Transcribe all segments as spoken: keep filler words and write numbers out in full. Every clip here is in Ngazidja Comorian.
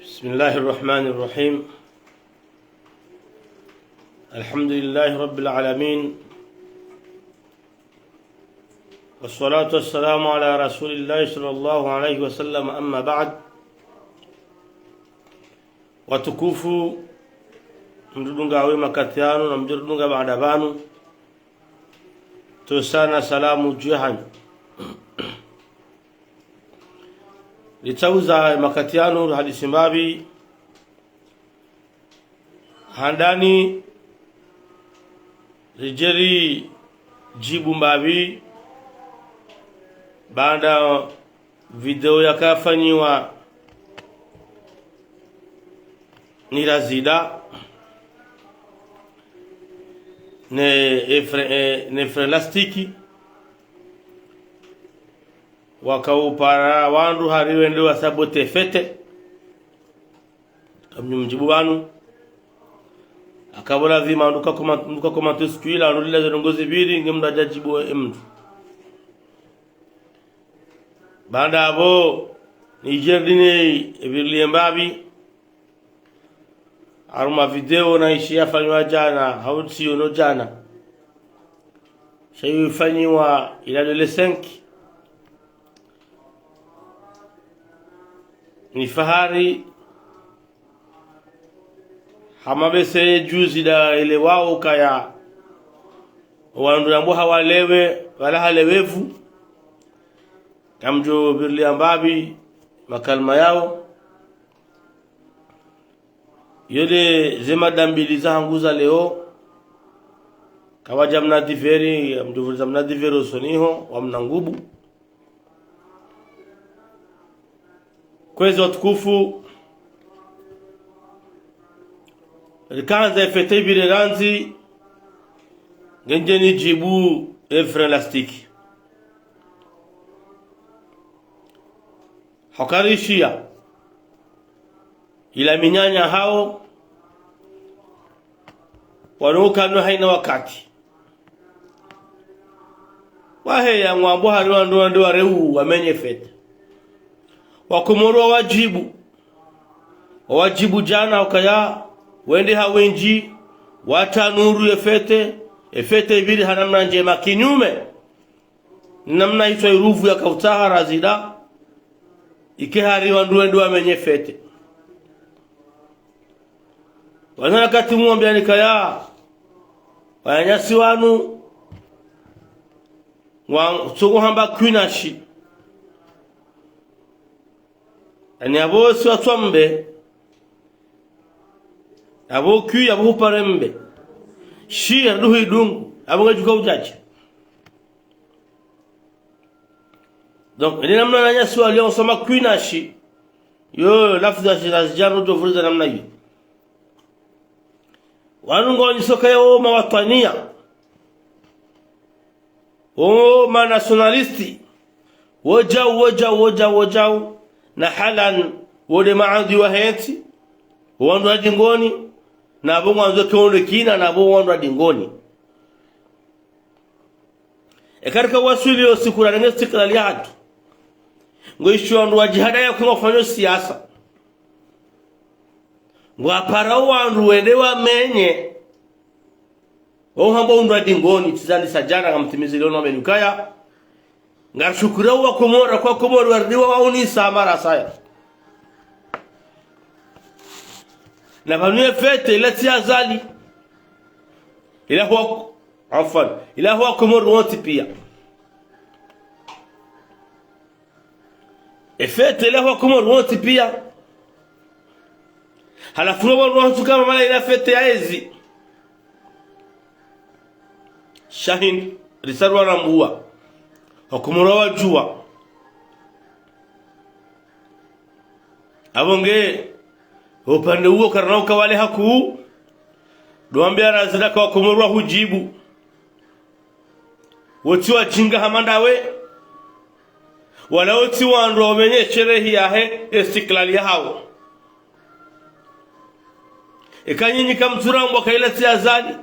بسم الله الرحمن الرحيم. الحمد لله رب العالمين. والصلاة والسلام على رسول الله صلى الله عليه وسلم. أما بعد. Watukufu, mdjodunga we makati yanu na mdjodunga baada pvanu, ntsohusana salamu dju hanyu. Ritsauza makati yanu hadisi mbapvi, handani ridje ridjibu mbapvi, baada video yakafanyiwa ni Razida ne efre, eh, ne frère Lastiki, wakaupara wandru hari wende wasabote fête. Kamdjumdjibu pvanu. Akapvola pvi mndru kakoma, mndru kakoma tu situila, mndru lila ze ndrongoo zipviri, nge mndru hadjadjibu emndru. Baada apvo, nidje ridine epvirilie mbapvi, harumwa video na ishi yafanywa djana, hau ntsi yono djana. Sha yifanyiwa ila le cinq. Ni fahari, hama bese juzi nda elewao ukaya wandru yambo hawalewe, wala halewe pvu. Kamdjopvirilia mbapvi makalima yao. Yo nde ze mada mbili zahangu za leo. Kawadja mna diveri, mdjopvuriza mna diveri usoni ho, wa mna ngubu. Kwezi watukufu, rikandza efête ipvire randzi, ngendje nidjibu e frère Lastiki. Hauka rishiya ila minyanya hawo, wanu ukana haina wakati. Waheya ngwambo hari wandru wandru wareu wamenye fête. Wakomori wawadjibu. Wawadjibu djana ukaya, wende ha wendji, watanuru ye fête, ye fête ipviri ha namna ndjema kinyume. Namna hitswa iruvu yakautsaha Razida, ike hari wandru wende wamenye fête. Wana wakati mwambiani ukaya, wananyasi wanu, wa, tsoko hamba kwinashi. Ani apvo si watswambe, apvo kwi, apvo hupare mbe. Shi, aduhu idungu, apvo ngadjuka udjadja. Donc, ene namna wananyasi walio usoma kwinashi, yo, lafudhi ya shirazi djana udjopvuriza namna iyo. Wanu ngwaonesa ukaya wo mawatwaniya, wo manationaliste, wodjau, wodjau, wodjau, wodjau, na halan, wo nde maadui wahe ntsi, wo wandru wa dingoni, na apvo ngwandzo ke wonde kina, na apvo wandru wa dingoni. Eka rika waswili yo siku rarenge istiklali yahatru. Ngoishiyo wandru wa djihada ya kunga ufanyo siasa. Ngwapara wandru wende wamenye. Wao hamba wandru wa dingoni, tsi zandisa djana ngamtimizi leo no wamenye ukaya. Ngarishukuru wakomori, kwa Komori waridiwa waunisa mara saya. Na pvanu ye fête ila tsi ya Azali. Ila huwa, afwan, ila huwa Komori wontsi pia. Ye fête ila huwa Komori wontsi pia. Halafu no wandru wantsu kama mala ila fête ya ezi. Shahin, risarwa na mbuwa. Wakomori wadjuwa. Apvo nge, upande uwo karina ukawale hakuu, ndo wambia Razida ka wakomori wahudjibu. Wo tsi wadjinga hama ndawe, wala wo tsi wandru wamenye sherehi yahe istiklali yahawo. Eka nyinyi kamtsurambwa ka ila tsi ya Azali.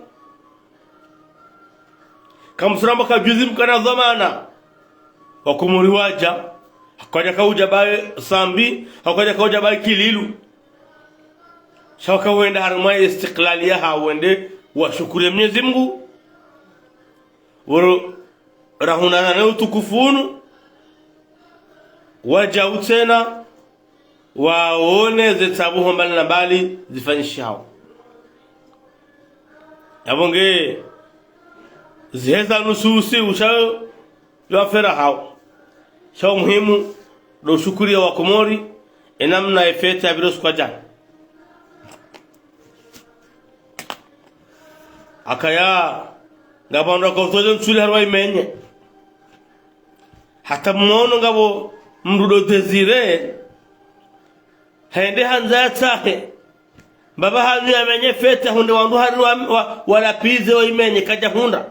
Kamtsurambwa ka juzi mkana dhwamana. Wakomori wadja. Hakwadja kaudja baye Sambi, hakwadja kaudja baye Kililu. Sha waka wende harumwa istiklali yahawo wende washukuru Mwenyezi Mungu. Woro rahunana na utukufu unu. Wadja utsena, waone ze taabu ho mbali na mbali zifanyishihao. Yapvo nge ziheza nusu usiku sha yo afera hawo. Sha umuhimu ndo ushukuriya wa Komori, enamna efete yapvira usiku wa djana. Akaya, ngapvo wandru waka utoza ntsuli harumwa imenye. Hata mwono ngapvo mndru ndo Désiré, hende handza yatsahe mbaba hanyu yamenye fête, hundre wandru hari wa, wa, walapvize wa imenye, kadja hundra.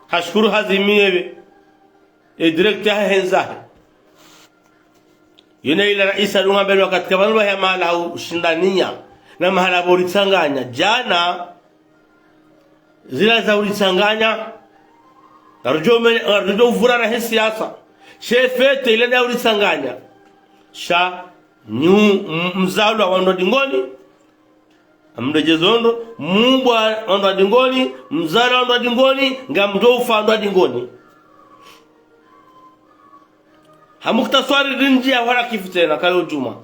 Hashukuru hazimiye pve. E direct yahe hendzahe. Yone ila raisi adunga mbeli wakati ka pvanu pvahe mahala ha ushindaniya, na mahala pvo uritsanganya. Djana, zila za uritsanganya, ngarudjo me-, ngarudjo uvura na he siasa. She fête ile nda uritsanganya. Sha, nyu, m-, mzalwa wa ndrwadingoni, amdedjezo ndo, mubwa wa ndrwadingoni, mzalwa wa ndrwadingoni, ngamdjo ufa ndrwadingoni. Ha mukhtaswari rindji ya hwara kifu tsena, kayo djuma.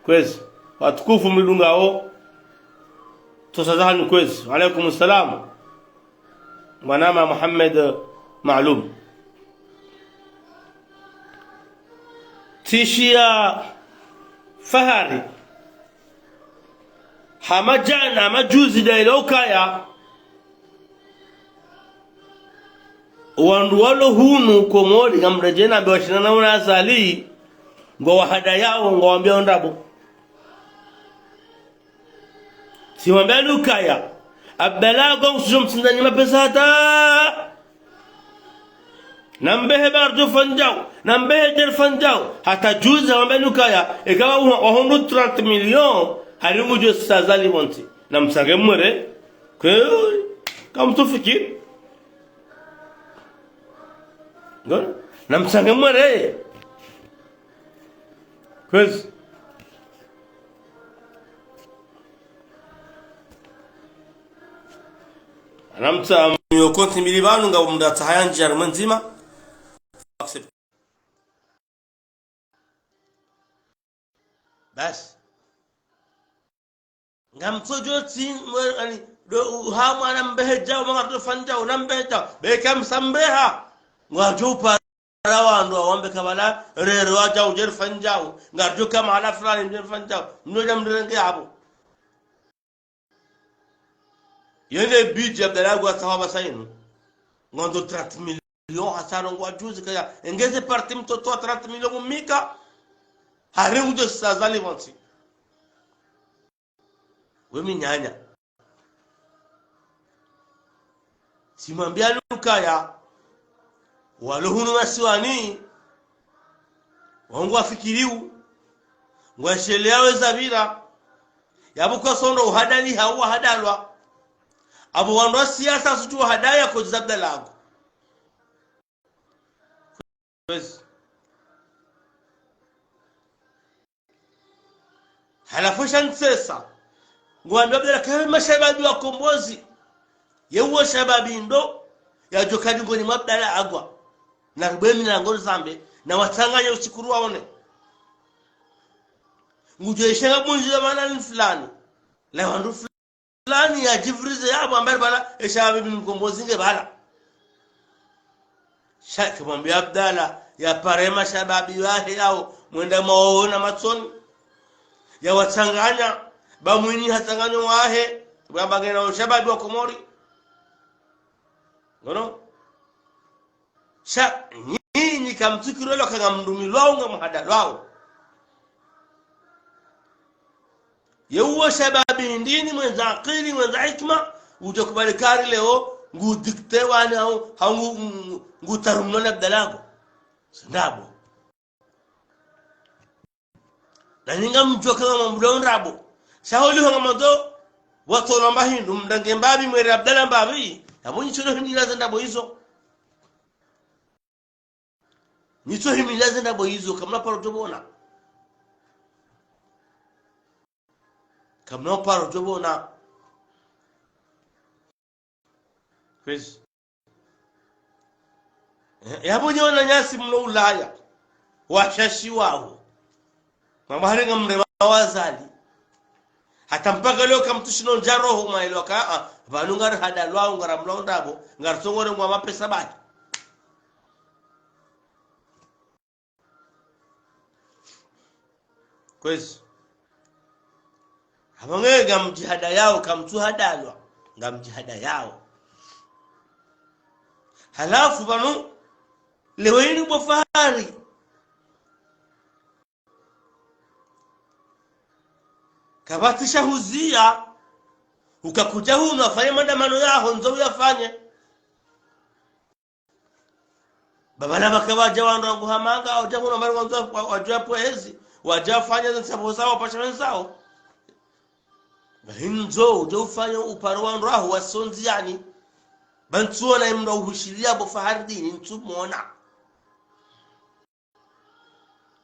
Kwezi, watukufu mlidungao, tsosa zahanyu kwezi. Wa alaikum salam. Mwanama Mohamed Maalum. Tsishiya fahari. Hama djana, hama juzi nda ila ukaya. Wandru walo hunu Komori ngamredjeyi nambe washindana na Azali, ngwawahadayao, ngwawambiao ndrabo. Tsimwambiani ukaya, Abdallah Agwa ngusudjo mtsindza nyi mapesa hata. Nambehe Bardo Fandjau, nambehe Jer Fandjau. Hata juzi wambiani ukaya, eka wa, wahundru trente millions, hari ngudjo sa Azali pvontsi. Namtsange mwere. Kwe, kamtsufikiri. Ngono? Namtsange mwere. Kwezi. Anamtsa mnyo konti mbili pvanu ngapvo mndru atsaha yandjiya harumwa ndzima. Accept. Basi. Ngamtsodjo tsi, mwe, ani, ndo uhamwa nambehe djau, manga to Fandjau, nambehe djau. Beka msambeha. Ngwadjo upara wandru, wambe kabala, rero wadjau, Jer Fandjau. Ngardjo ka mahala fulani, Jer Fandjau. Mnodja mrenge apvo. Yende budget Abdallah Agwa tsaha pvasa inu. Ngwandzo trente millions hasara ngwa juzi kaya. Engeze parti mtoto wa trente millions mumika. Hari ngudjo sa Azali pvontsi. We minyanya. Tsimwambiani ukaya. Walo hunu masiwani. Wao ngwafikiriyo. Ngwashelea weza pvira. Yapvo kwasondro uhadali hau wahadalwa. Apvo wandru wa siasa sutsu wahadaya kodza Abdallah Agwa. Kwezi. Halafu sha ntsesa. Ngwambiao Abdallah kawe mashababi wa Kombozi. Ye uwo shababi ndo, yadjo ka dingoni mwa Abdallah Agwa. Na rubwe mi na ngoro zambe, na watsanganye usiku ruwaone. Ngudjo ishenga bunji ya mana ni fulani. La wandru fulani ya djivurize yapvo ambari pvala, eshababi mkombozi nge pvala. Sha kamwambia Abdallah, yapare mashababi wahe yao, mwenda mwaona matsoni. Yawatsanganya, ba mwinyi hatsanganyo wahe, wamba ngena ushababi wa Komori. Ngono? Sha, nyinyi kamtsikirwelo ka ngamdumilwao, ngamhadalwao. Ye uwo shababi ndini, mwendza akili, mwendza hikima, udjo kubali kari leo, ngu dicté wani hau, hau ngu, ngu, ngu tarumwa na Abdallah Agwa. Sindapvo. Na nyi ngamdjuwa ka ngamambulo ndrabo. Sha holiho ngamwandzo, watsona mba hindru, mndrange mbapvi, mwere Abdallah mbapvi. Yapvo nyitso himila ze ndrabo izo. Nyitso himila ze ndrabo izo, kamna paro tobona. Kamna uparo djo pvona. Kwezi. Eh, yapvo nyi wananyasi mlo Ulaya. Washashi wawo. Mama hari ngamrema wazali. Hata mpaka leo kamtsushino ndja roho mwaelewa ka, ah, pvanu ngarihadalwao, ngaramlwao ndrabo, ngarisongoremwa mapesa bahi. Kwezi. Hapvo nge ngamdjihadayao, kamtsuhadalwa, ngamdjihadayao. Halafu pvanu, leo inu bo Fahari. Kapvatsi sha huziya, ukakudja hunu wafanye maandamano yaho, ndzo uyafanye. Ba pvala pvaka wadja wandru wangu hamanga, wadja hunu wambari wandzo wa-, wadja wapvwezi, wadja wafanye ze ntsavu zawo, wapvashe wenzao. Ba hindru udjo ufanye uparo wandru waho wasondziyani. Ba ntsuona ye mndru uhushiliya bo Fahardini, ntsumwona.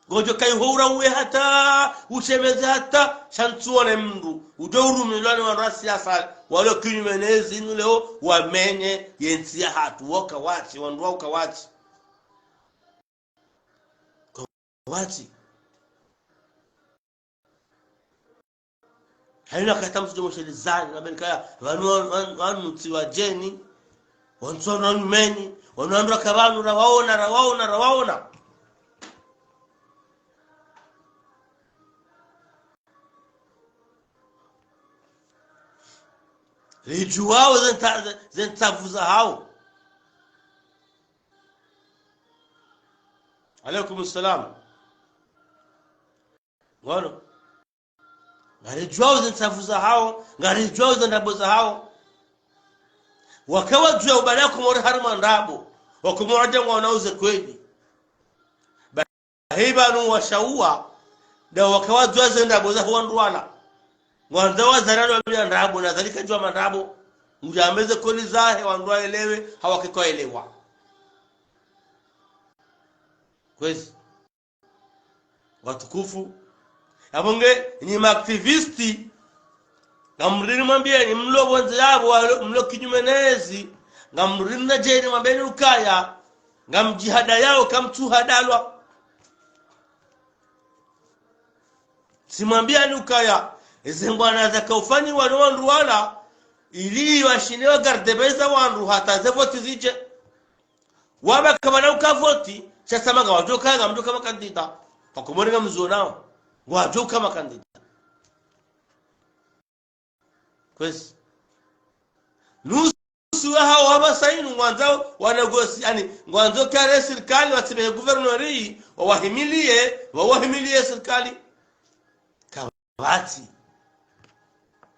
Ngodjo kayi ho ura uwe hata, ushemeze hata, sha ntsuone mndru. Udjo urumilwa ni wandru wa siasa, walo kinyume ne zinu leo, wamenye ye ntsi yahatru, woka watsi, wandru wa uka watsi. Kwa watsi. Hayina kata mtsu djo moshelezani, na benkaya, wanu, wanu, wanu tsi wadjeni, wanu tsi wanu wanyumeni, wanu wandru waka pvanu, rawaona, rawaona, rawaona. Ridjuwao ze ntsa-, ze, ze ntsavu zahawo. Alaikum salam. Ngono. Ngaridjuwao ze ntsavu zahawo, ngaridjuwao ze ndrabo zahawo. Waka wadjuwa ubala Komori harumwa ndrabo, Wakomori wadja ngwaonao ze kweli. Bahi pvanu washauwa, nda waka wadjuwa ze ndrabo zaho wandru wala. Ngwandzo wazalwa wambiya ndrabo, na zalika djuwa mandrabo. Ngudjo wambe ze kweli zahe wandru waelewe, hawake kwaelewa. Kwezi. Watukufu. Yapvo nge, nyi ma activistes, ngamrini mwambiyeni mlo pvondze yapvo, walo, mlo kinyume nezi, ngamrini nadjeni mwambiyeni ukaya, ngamdjihadayao, kamtsuhadalwa. Tsimwambiyani ukaya, eze mbwana zaka ufanyiwa no wandru wala, ili washinde wa garde pesa wandru hata ze voti zidje. Wamba kapvana uka voti, sha tsamanga wadjo kaya, ngamdjo ka makandida. Wakomori ngamzonao, ngwadjo ka makandida. Kwezi. Nusu wahawo wapvasa inu ngwandzo wanegosi, yaani, ngwandzo kare sirikali watsibe gouverneur, wawahimiliye, wawahimiliye sirikali. Kapvatsi.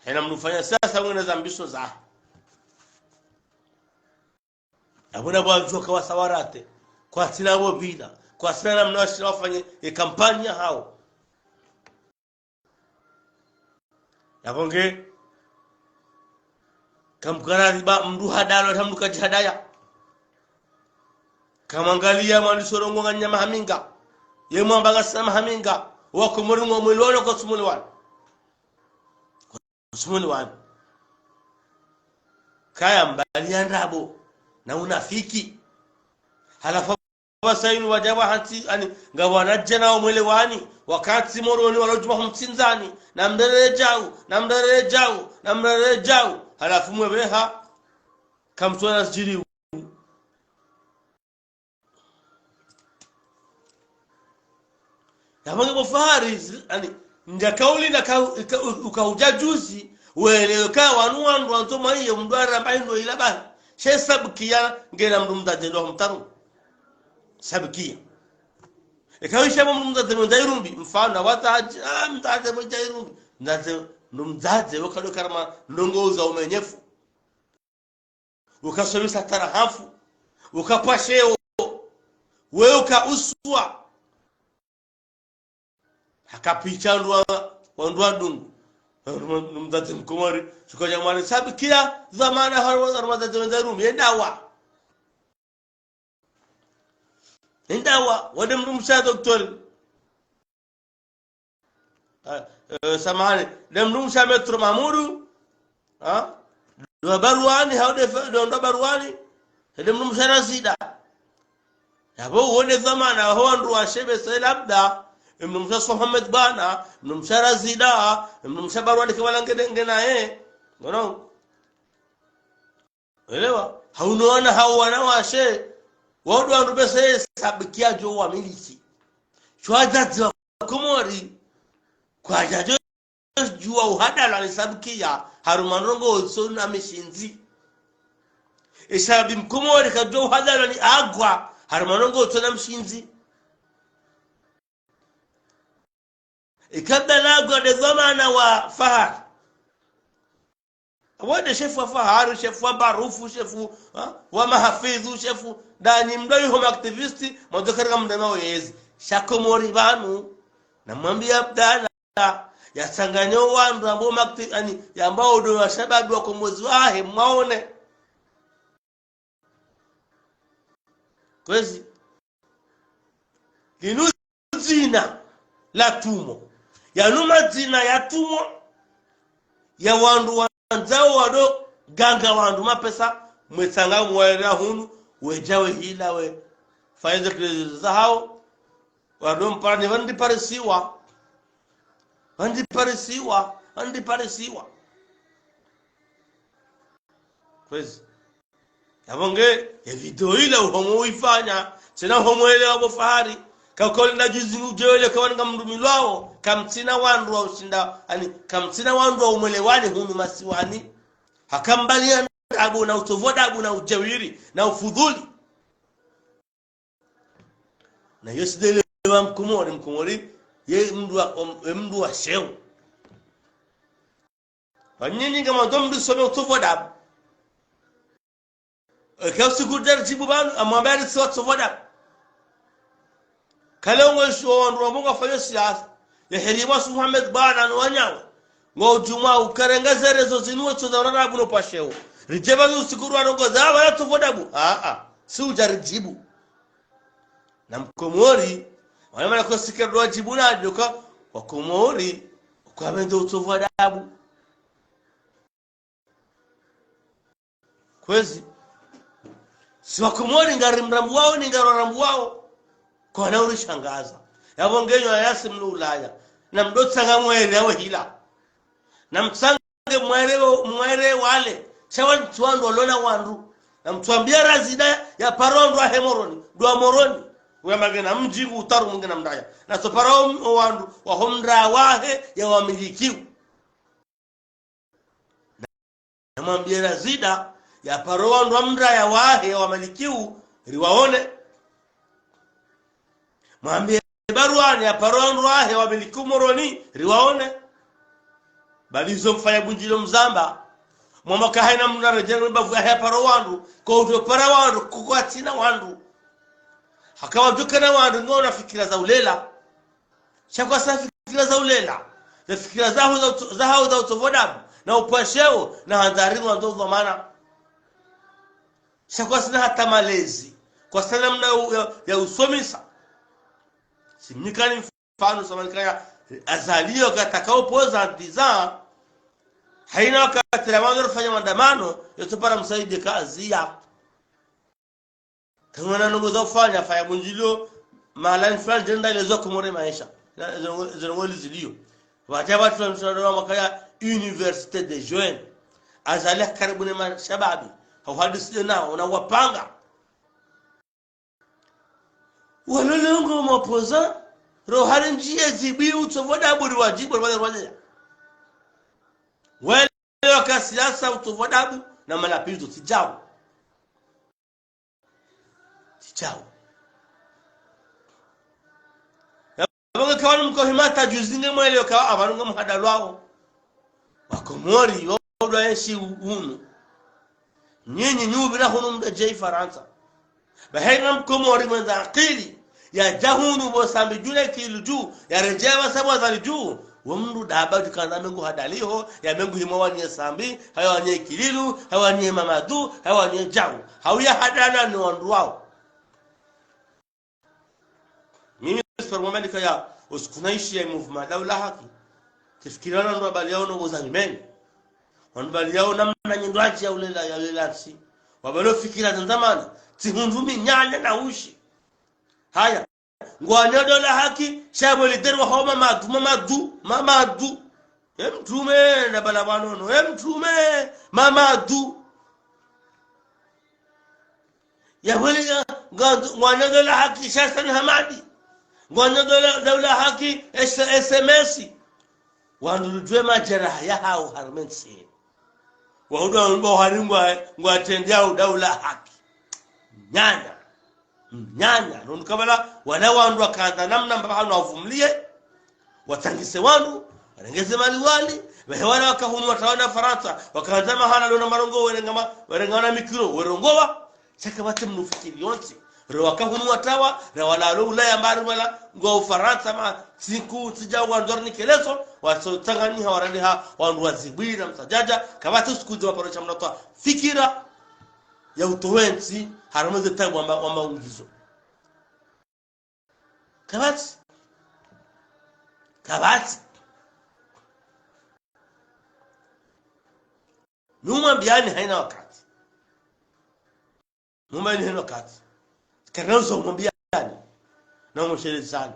Hayina mndru ufanya siasa ngena zambiso zahe. Yapvo na pvwadjo ka wasawarate, kwatsina pvo pvila, kwatsina namna washila wafanye ye kampanya hawo. Yapvo nge, kamkana riba mndru hadalwa, hata mndru kadjihadaya. Kamwangaliya mwandisa urongowa nganyama haminga. Ye mwamba ngasina mahaminga. Wakomori ngwamwelewano kwatsumwelewano. Usumuni wanu. Kaya mbali ya ndrabo na unafiki. Halafu apvasa inu wadja wahantsi, yaani, ngapvo wanadjana wamwelewani, wakantsi Moroni walo djuma humtsindzani, na mrere djau, na mrere djau, na mrere djau. Halafu mwepveha, kamtsuona zidjiriwo. Yapvo nge bo Fahari, yaani, ndja kauli na ka-, uka-, uka udja juzi, welewe ka wanu wandru wandzo mwaye mndru aramba hindru ila bahi. She Sabukia ngena mndru mdzadze ndo mtaru. Sabukia. Eka wisha mndru mdzadze mwendza irumbi, mfano, wata hadji, ah, mdzadze mwendza irumbi. Mdzadze, mndru mdzadze, wakado karama, ndrongoo za umenyefu. Ukasomesa tarahafu, ukapvwa sheo, we uka uswa. Haka picha wandru wa, wandru wa dungu. Mdzadze mkomori, shuka dja mwari, Sabukia, dhwamana harumwa, harumwa mdzadze wendza irumbi, ye ndawa. Ye ndawa, wade mndru mshe doktori. Ah, eh, samahani. Nde mdrumshe wa Maître Mahamudu, ah? Ndo wa Barwani, hau nde fa-, ndo, ndo wa Barwani. Nde mdrumshe wa Razida. Yapvo uone dhwamana, ho wandru washe bese labda, mdrumshe wa Mohamed Bwana, mdrumshe wa Razida, mdrumshe wa Barwani kewala ngene, ngena ye. Ngono. Elewa, hauno wana hau wanawashe, wao ndo wandru bese sabikia djo wamiliki. Shwadzazi wa Komori, kwadjadjo djuwa uhadalwa ni sabikia, harumwa ndrongoo utso na mishindzi. Eshabi Mkomori kadjuwa uhadalwa ni agwa, harumwa ndrongoo utso na mshindzi. Ikabla nagwa nde dhwamana wa Fahari. Wende shefu wa Fahari, shefu wa Barufu, shefu, ha, wa Mahafidhu, shefu, ndani mdru yuho ma activiste, mwandzo karika mdama wezi. Sha Komori pvanu, namwambia Abdallah, yatsanganye wandru ambao ma acti-, ani, yambao ndo washababi wa Komori wahe, mwaone. Kwezi. Linu dzina la tumo. Yanu madzina ya tumo. Ya wandru wandzao wado ganga wandru mapesa. Mwetsanga mwaera hunu. Wedja wehila we. Faiza plaisir zahao. Wado mpara ni wandi parisiwa. Wandi parisiwa. Wandi parisiwa. Kwezi. Yapvo nge, ye video ila uhomo uifanya, tsena uhomo elewa bo Fahari, kakoli na juzi udjewele kawani kamdrumilwao, kamtsina wandru wa ushinda, ani, kamtsina wandru wa umwelewani hunu masiwani. Hakambaliana abu na utovu adabu na ujawiri, na ufudhuli. Na yo sidelewa Mkomori, Mkomori, ye mdru wa, ye mdru wa sheo. Wanyinyi ngamwandzo mdru some utovu adabu. Eka usiku djarijibu pvanu, amwambia ni siwa utovu adabu. Kale ungo isho wandru wa Mungu wafanya siasa. Ya heri wa Mohamed Bwana no wanyawe. Ngo ujumwa ukarenge zere zo zinuwe tso za urarabu no pasheo. Ridjeba ni usiku rwa nongo za wala utovu adabu. Ah, ah. Si udjarijibu. Na Mkomori, wale mana kwa sikira dwa jibu na djoka, wa Komori, kwa wendo utovu adabu. Kwezi. Si wa Komori ngari mrambuwao, ni ngaro rambuwao. Kwana urishangaza. Yapvo ngenyo ya yasi mlo Ulaya. Na mdo tsanga mwere yawe hila. Na mtsange mwere, mwere wale. Sha wantsu wandru walona wandru. Na mtsuambia Razida ya paro wandru wahe Moroni. Dwa Moroni. Uya magena mdji ngu utaru mungena mdraya. Na so paro wandru, waho mdraya wahe ya wamilikiu. Na mwambie Razida, ya paro wandru wa mdraya wahe ya wamilikiu, riwaone. Mwambie Barwani, ya paro wandru wahe ya wamilikiu Moroni, riwaone. Bali zo mfanya bundjilo mzamba. Mwamba kahayina mndru na rejele mbavu yahe ya paro wandru, kwa udjo para wandru, kukwatsina wandru. Haka wadjo kana wandru, ngona fikira za ulela. Sha kwasina fikira za ulela. Za fikira za hau za uto-, za hau za utovu adabu. Na upasheo na handza rinwa ndo dhwamana. Sha kwasina hata malezi. Kwasina namna ya, ya, ya usomesa. Simnikani mfano samanikaya Azali yo kataka opoza ndiza. Hayina wakati la mwandzo rifanya maandamano, yotso para msaidie kazi ya. Kamwana ndrongo za ufanya, fanya bundjilio, mahala fulani djenda ile zo Komori maesha. Na, zo, zo ndrongo lizilio. Wadja wandru wa mshauri wa makaya Université des Jeunes. Azali karibu ne mashababi. Hauhadisi nao, na wapanga. Walolongo mapoza, rohari ndjiye zibi utovu adabu ri wajibu, ri wajibu. Wale waka siasa utovu adabu, na malapizo, tsi djawo. Tsi djawo. Yapvo nge kawani mko himata juzi nge mwelewa kawa apvanu nge muhadalwao. Wa Komori, wao ndo waenshi unu. Nyinyi nyubira hunu mdje Farantsa. Bahayina Mkomori mwendza akili. Yadja hunu bo Sambi djuu na Ikililu djuu. Yaredjeya wa sabu Azali djuu. Wo mndru daba djukandza mengu hadaliho, ya mengu himo waniye Sambi, hayo waniye Ikililu, hayo waniye Mamadu, hayo waniye djau. Hauya hadana ni wandru wao. Mimi siparo mwamba nikaya, usiku naishiya mouvement Daula Haki. Kifikira na ndo habari yao no boza mimeni. Wanu habari yao namna nyindwaji ya ulela, ya ulela ntsi. Wabalo fikira za zamani. Tsihundru minyanya na ushi. Haya. Ngwanyo dola haki, sha bo leader wa hao Mamadu, Mamadu, Mamadu. E mtrume, na bala wanono. E mtrume, Mamadu. Ya wele ya, nga, ngwanyo dola haki, sha Sani Hamadi. Ngwanyo dola, dola haki, S-, S M S. Wandru ludjuwe majeraha ya hao harumwa entsi. Wahudu wa mbo hari ngwa, ngwa trende ya udaula haki. Nyanya. Nyanya. Nunu kabala, wala wandru wakandza namna mbaba hanu wavumiliye. Watsangise wandru, warengeze mali wali, wehe wala waka hunu watawa na Farantsa, wakandza mahala lona marongo werenga ma, werenga na mikiro, werongowa. Sha kapvatsi mdru fikiri yontsi. Re waka hunu watawa, re walalo Ulaya mbali wala, ngwa Ufarantsa ma, siku, sija wandru wari nikeleso, watso tsanganyiha waraliha, wandru wazibwira msadjadja, kapvatsi usiku dze waparo sha mnatwa fikira, ya utowe ntsi, harumwa ze tabu wamba, wamba ungizo. Kapvatsi. Kapvatsi. Numwambiyani haina wakati. Numwambiyani haina wakati. Karina uzo mwambiyani. Na umweshelezani.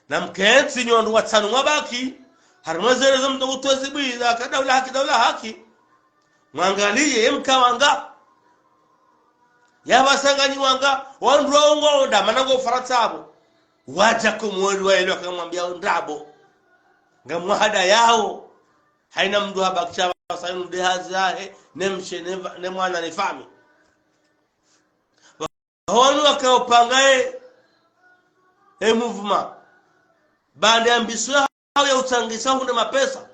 Na mkentsi nyi wandru watsanu mwabaki. Harumwa zelezo mdo kutwezi bwiza. Ka daula haki, daula haki. Mwangaliye, mka wanga. Yapvasa nganyi wanga. Wandru wa ungo onda. Mana ngo Farantsa abo. Wadja Komori wa ilo wakamwambiya ondrabo. Ngamwahada yao. Haina mndru habakisha pvasa inu nde hazi yahe, ne mshe, ne va-, ne mwana, ne fami. Wanu wakaopanga e, e mouvement. Baanda ya mbiso yahao ya utsangisa hundre mapesa.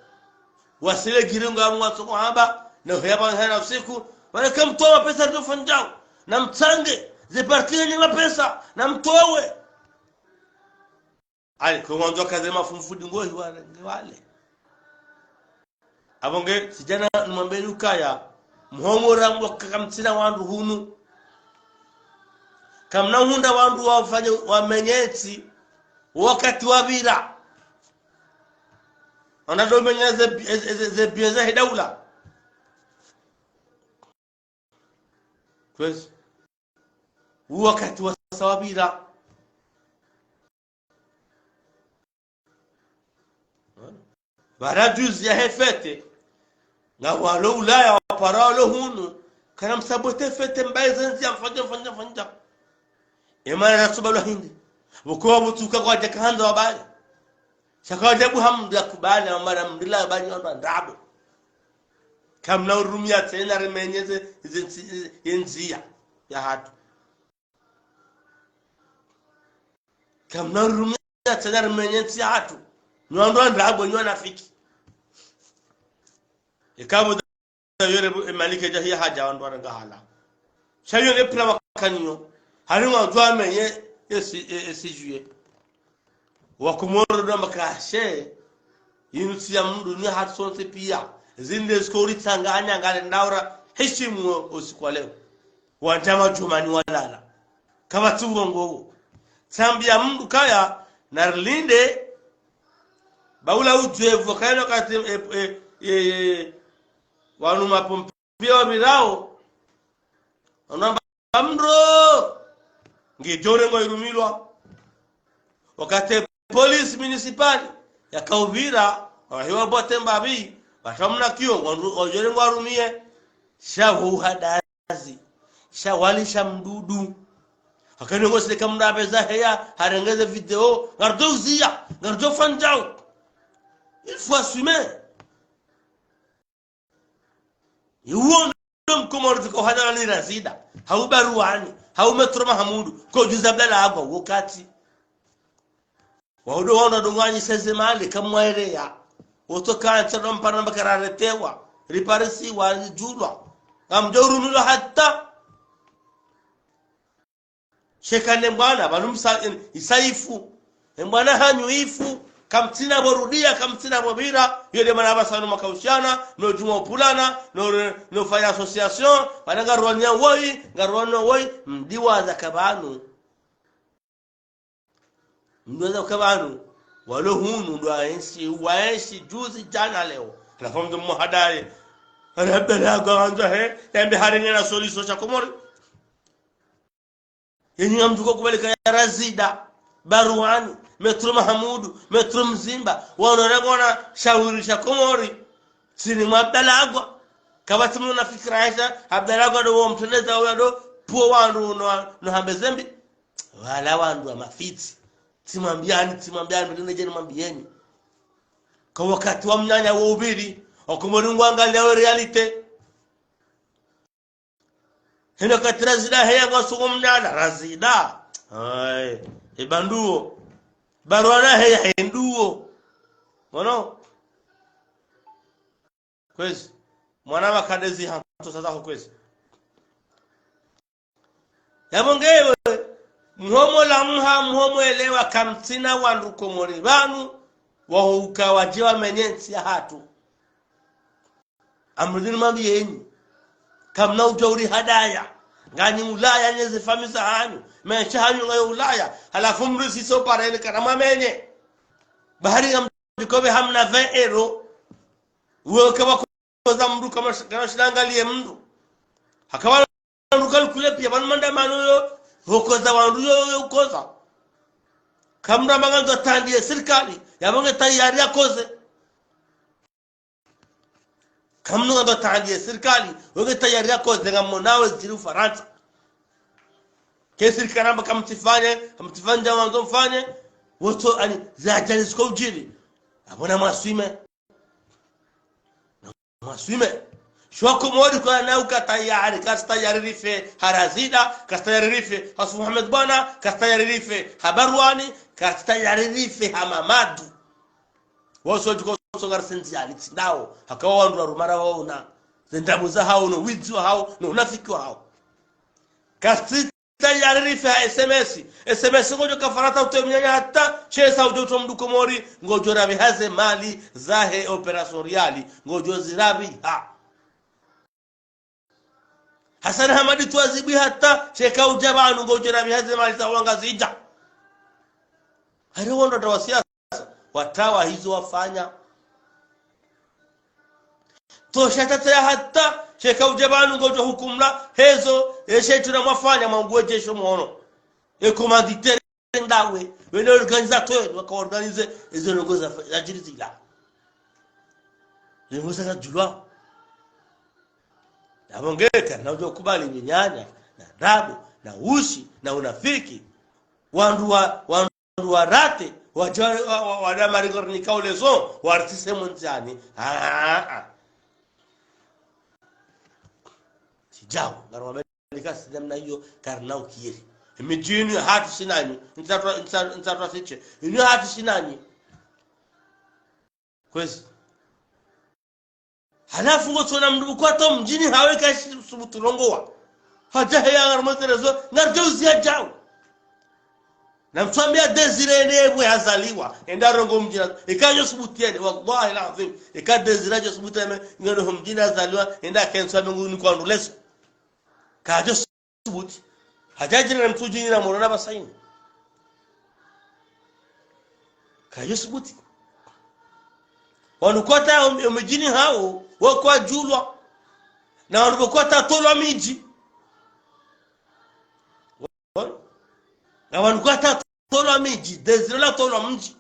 Wasile giringo ya mwatsoko hamba, na huya pvanu hana usiku, wale kamtowa mapesa ndo fanyao. Na mtsange, ze parti yenye mapesa, na mtowe. Ali, kwe mwandzo kaze mafumfudi ngohi wale, nge wale. Apvo nge, sidjana nimwambeni ukaya, mhomora mbo kakamtsina wandru hunu. Kamna hundra wandru wafanye, wamenye entsi, wakati wapvira. Wana ndo menya ze, ze, ze, ze biye za he daula. Kwezi. Uwo wakati wasa wapvira. Bara juzi yahe fête, nga walo Ulaya wapara walo hunu, kana msabote fête mbaye zenzi ya mfanya, mfanya, mfanya. Emana na suba lwa hindri. Buko wa butuka kwadja kahandza wabale. Sha kwadja bu hamdu ya kubale, amara mdila bani wandru ndrabo. Kamna urumia tsena remenye ze, ze, ze, ye ndziya yahatru. Kamna urumia tsena remenye ntsi yahatru. Nyi wandru ndrabo, nyi wanafiki. Eka bo yore bu, e, Malike dja hiya hadja wandru waranga hala. Sha yo ne pula wakaniyo. Hari mwa djwa menye, e, si, e, e, si juillet. Wakomoro ndo makashe, inu ntsi ya mndru ni hatru sontsi piya. Zinde zikori tsanganya ngale ndaura, heshimu usiku wa leo. Wandjama djumani walala. Kapvatsi urongo wo. Tsambi ya mndru kaya, narilinde, baula udjwevu, kaya no kati, e, e, e, e, wanu mapompiyo wapvirao, wanu amba mndro, ngidjo rengo irumilwa. Wakati police municipale yakaupvira, wahiwa bote mbapvi, watamna kiyo, wandru, wadjo rengo warumiye, sha wo uhadazi, sha wali sha mdudu. Hakani ngo sile kamnda apveza heya, harenge ze video, ngarudjo uziya, ngarudjo fanyao. Il faut assumer. Iwo ndo mkomori ziko hadala ni Razida. Hau Baruani. Hau Metro Mahamudu. Ko juza blala agwa wakati. Waudo waona dongani seze mali kamwaeleya. Woto kantsa no mpara mbakara retewa. Riparisiwa, rijulwa. Ngamdjo urumilwa hata. Sheka ne mbwana, pvanu msa, en, isa ifu. E mbwana hanyu ifu, kamtsina bo rudiya, kamtsina bo pvira, yo nde mana apvasa no makaushana, no djumwa upvulana, no re, no fanya association, pvanu ngarwanya woyi, ngarwanya woyi, mdiwaza ka pvanu. Mdiwaza ka pvanu. Walo hunu ndo waenshi, waenshi juzi, jana, leo. Halafu mndru mhadaye. Ana Abdallah Agwa wandzo he, yambe harenge na solution sha Komori. Yenyi ngamdjo kubali ka ya Razida, Barwani, Maître Mahamudu, Maître Mzimba, wanu warengwa na shawiri sha Komori. Tsini mwa Abdallah Agwa. Kapvatsi mndru na fikira yesha, Abdallah Agwa ndo wo mtrendeza uya ndo, pvo wandru no, no hambe zembi. Wala wandru wa mafitsi. Tsimwambiani, tsimwambiani, mndru ne djeni mwambieni. Ka wakati wa mnyanya wo upviri, Wakomori ngwangaliao réalité. Hino wakati Razida heya ngwasuku mnyanya, Razida. Aye, eba nduwo. Barwana heya he nduwo. Mwono? Kwezi. Mwana wa kadezi ha, to sasa ho kwezi. Yapvo ngewe, mhomo la mha, mhomo elewa kamtsina wandru Komori pvanu, wahuka wadje wamenye ntsi yahatru. Amrudini mwambiyenyi. Kamna udjo uri hadaya. Nganyi Ulaya nyeze famisa hanyu. Maesha hanyu ngayo Ulaya. Halafu mrisi so parele kana mwamenye. Bahari ngamdjo kobe hamna vingt euros. Uwe uke wakoza mndru kama sh-, kana shilangaliye mndru. Haka wandru kalkule piya, pvanu mandamano yo, hokoza wandru yo, yo ukoza. Kamna manga ndo tandiye sirikali, yapvo nge tayari yakoze. Kamna ndo tandiye sirikali, wenge tayari yakoze, ngamwonao ziri Ufarantsa. Ke sirikali namba kamtsifanye, kamtsifanye wandzo mfanye, woto ani, za ajali ziko udjiri. Apvo na mwaswime. Mwaswime. Shwa Komori kwa na uka tayari, kasi tayari rife ha Razida, kasi tayari rife ha Yusuf Mohamed Bwana, kasi tayari rife ha Barwani, kasi tayari rife ha Mamadu. Woso djuko so ngari sendziani tsi ndawo, haka wandru warumara waona. Ze ndrabo zahao, no widzi wahao, no unafiki wahao. Kasi tayari rife ha S M S. S M S ngodjo kafarata utowe mnyanya hata, shesa udjo utowa mndru Komori, ngodjo rabiha ze mali zahe opération Riali, ngodjo zirabiha. Hassan Hamadi tu azibwi hata, sheka udja pvanu ngodjo rabiha ze mali za wanga zidja. Hari wandru wa siasa, watawa hizo wafanya. Tosha tata ya hata, sheka udja pvanu ngodjo hukumla, hezo, eshe tuna mwafanya, mwanguwe jesho mwono. E commanditaire ndawe, wene organisateur, waka organiser, ezo ndrongo za, za djiri zila. Ndrongo za kadjulwa. Yapvo nge karina udjo kubali minyanya, na ndrabo, na ushi, na unafiki. Wandru wa, wandru wa rate, wa, wa, wa, wa da maringo rinika ulezo, wa ritise mwandzani. Ah, ah, ah. Sijao, ngaro wa Amerika si namna iyo, karina ukiri. Midjini hatru sinani, ntsatwa, ntsa-, ntsatwa siche. Inu hatru sinani. Kwezi. Halafu ngotsona mndru bukwata mdjini hawe kashi subutu rongowa. Hadja heya ngarumweterezo, ngaridjo uziya djau. Na mtsuambiya Désiré ne bwe hazaliwa, enda rongowa mdjini. Eka djo subutu yene, wallahi al-azim. Eka Désiré djo subutu yene, ngeno ho mdjini hazaliwa, enda kentsu ame nguni kwa nduleso. Kadjo subuti. Hadja djina na mtsudjini na morona basaini. Kadjo subuti. Wanu kwata om-, omidjini hawo, wakwadjulwa. Na wanu kwata tolwa midji. Na wanu kwata tolwa midji, Désiré la tolwa mdji.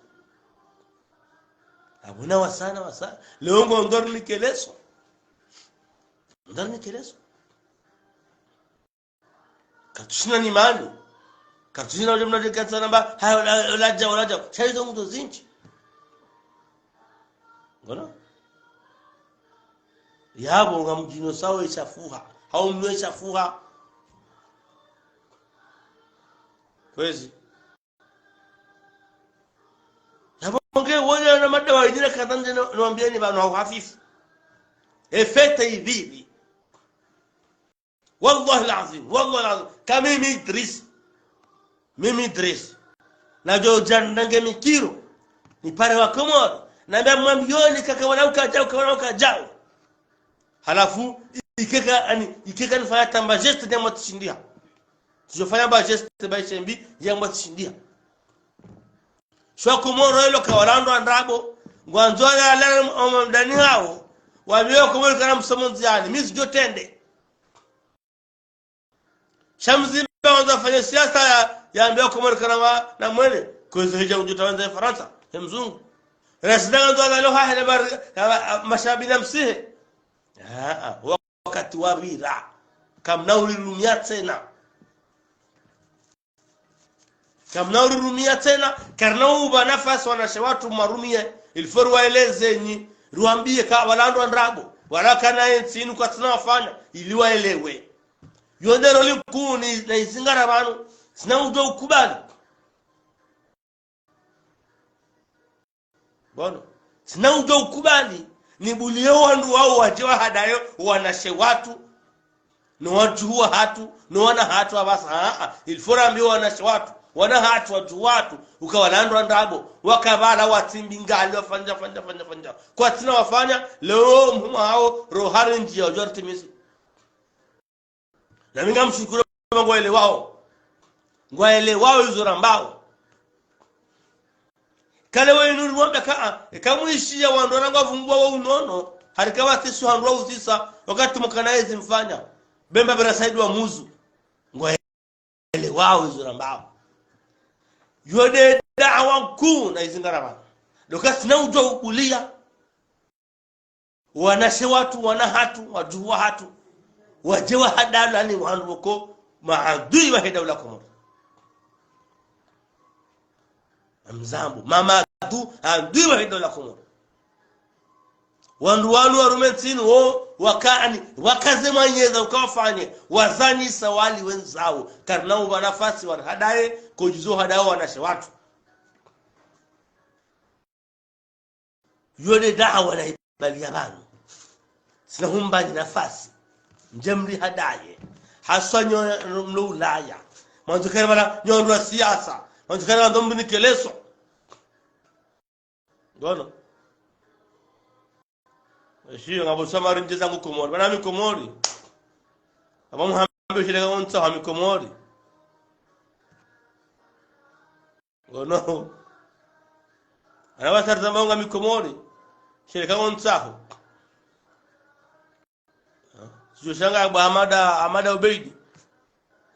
Abuna wasana, wasana. Leo ngo ndori nikeleso. Ndori nikeleso. Katsushina ni mani. Katsushina ule mna deka tsana mba, haya, ola, ola dja, ola dja. Shayi zo mto zinji. Ngono? Yapvo ngamdjino sawe shafuha. Hau mwe shafuha. Kwezi. Yapvo nge wole na madawa idjina katandje no, no ambieni pvanu hau hafifu. Efete ipvili. Wallahi al-azim, wallahi al-azim. Ka mimi Idriss. Mimi Idriss. Nadjo dja ndange mikiro. Nipare wa Komoro. Nambia mwambiyoni kaka wana ukadjao, kaka wana ukadjao. Halafu, ikeka, ani, ikeka nifanya tamba geste ni amwa tsishindia. Tsidjo fanya mba geste ba ishembi, ni amwa tsishindia. Sha Komori ilo kawalandrwa ndrabo, ngwandzo walale omo mdani hawo, wambiwa Komori kana msomo ndziani, mi tsidjo trende. Sha mdzima wandzo wafanye siasa ya, yambiwa Komori kana wa, na mwene, kwezi hidja udjuta wandza Farantsa, he mzungu. Rasida wandzo walale hahe na bari, ya, ya, mashabi na msihe. Ah, ah, wakati wapvira. Kamna urirumia tsena. Kamna urirumia tsena, karina uwapa nafasi wanashe watru mwarumie, il faut riwaeleze nyi, riwambie ka walandrwa ndrabo, wala kana entsi inu kwatsina wafanya, ili waelewe. Yo ndero likuu ni, na izingara pvanu, tsina udjo ukubali. Ngono. Tsina udjo ukubali, nibulie wandru wao wadje wahadaye wanashe watru, no wadjuhu wahatru, no wana hatru apvasa, aa, il faut rambiye wanashe watru, wana hatru, wadjuhu watru, uka walandrwa ndrabo, waka pvala watsimbi ngali, wafanya, fanya, fanya, fanya. Kwatsina wafanya, leo mhuma hao, roho hari ndjia, udjo ritimizi. Na mi ngamshukuru ngwaelewao. Ngwaelewao izo rambao. Kale we inu riwambia ka, eka mwishiya wandru wanangwa vungwa wa unono, harika watisu handru wa uzisa, wakati mukana ezi mfanya. Bemba bera saidi wa muzu. Ngwaelewao izo rambao. Yo nde daawa nkuu na izingara pvanu. Ndo ka tsina udjo ukulia. Wanashe watru, wana hatru, wadjuhu wahatru, wadje wahadalwa ni wandru woko maadui wahe daula Komori. Amzambu, mamadui, adui wahe daula Komori. Wandru wanu warume ntsini wo, wakaani, wakaze mwanyeza, ukawafanye, wazanyisa wali wendzao. Karina uwapa nafasi, warihadaye, kodjuzo hadaye wanashe watru. Yo nde daawa na ibali ya pvanu. Tsina humbani nafasi. Ndje mrihadaye. Haswa nyo mlo Ulaya. Mwandzo kere pvala nyo ndrwa siasa. Mwandzo kere pvala ndo mnikeleso. Ngono. Eshi, ngapvo samari ndje zangu Komori. Pvana mi Komori. Apvo muhambe shireka wontsa wa mi Komori. Ngono. Ana wasari zamba ngami Komori. Shireka wontsaho. Sio shanga Abu Hamada, Hamada Ubeidi.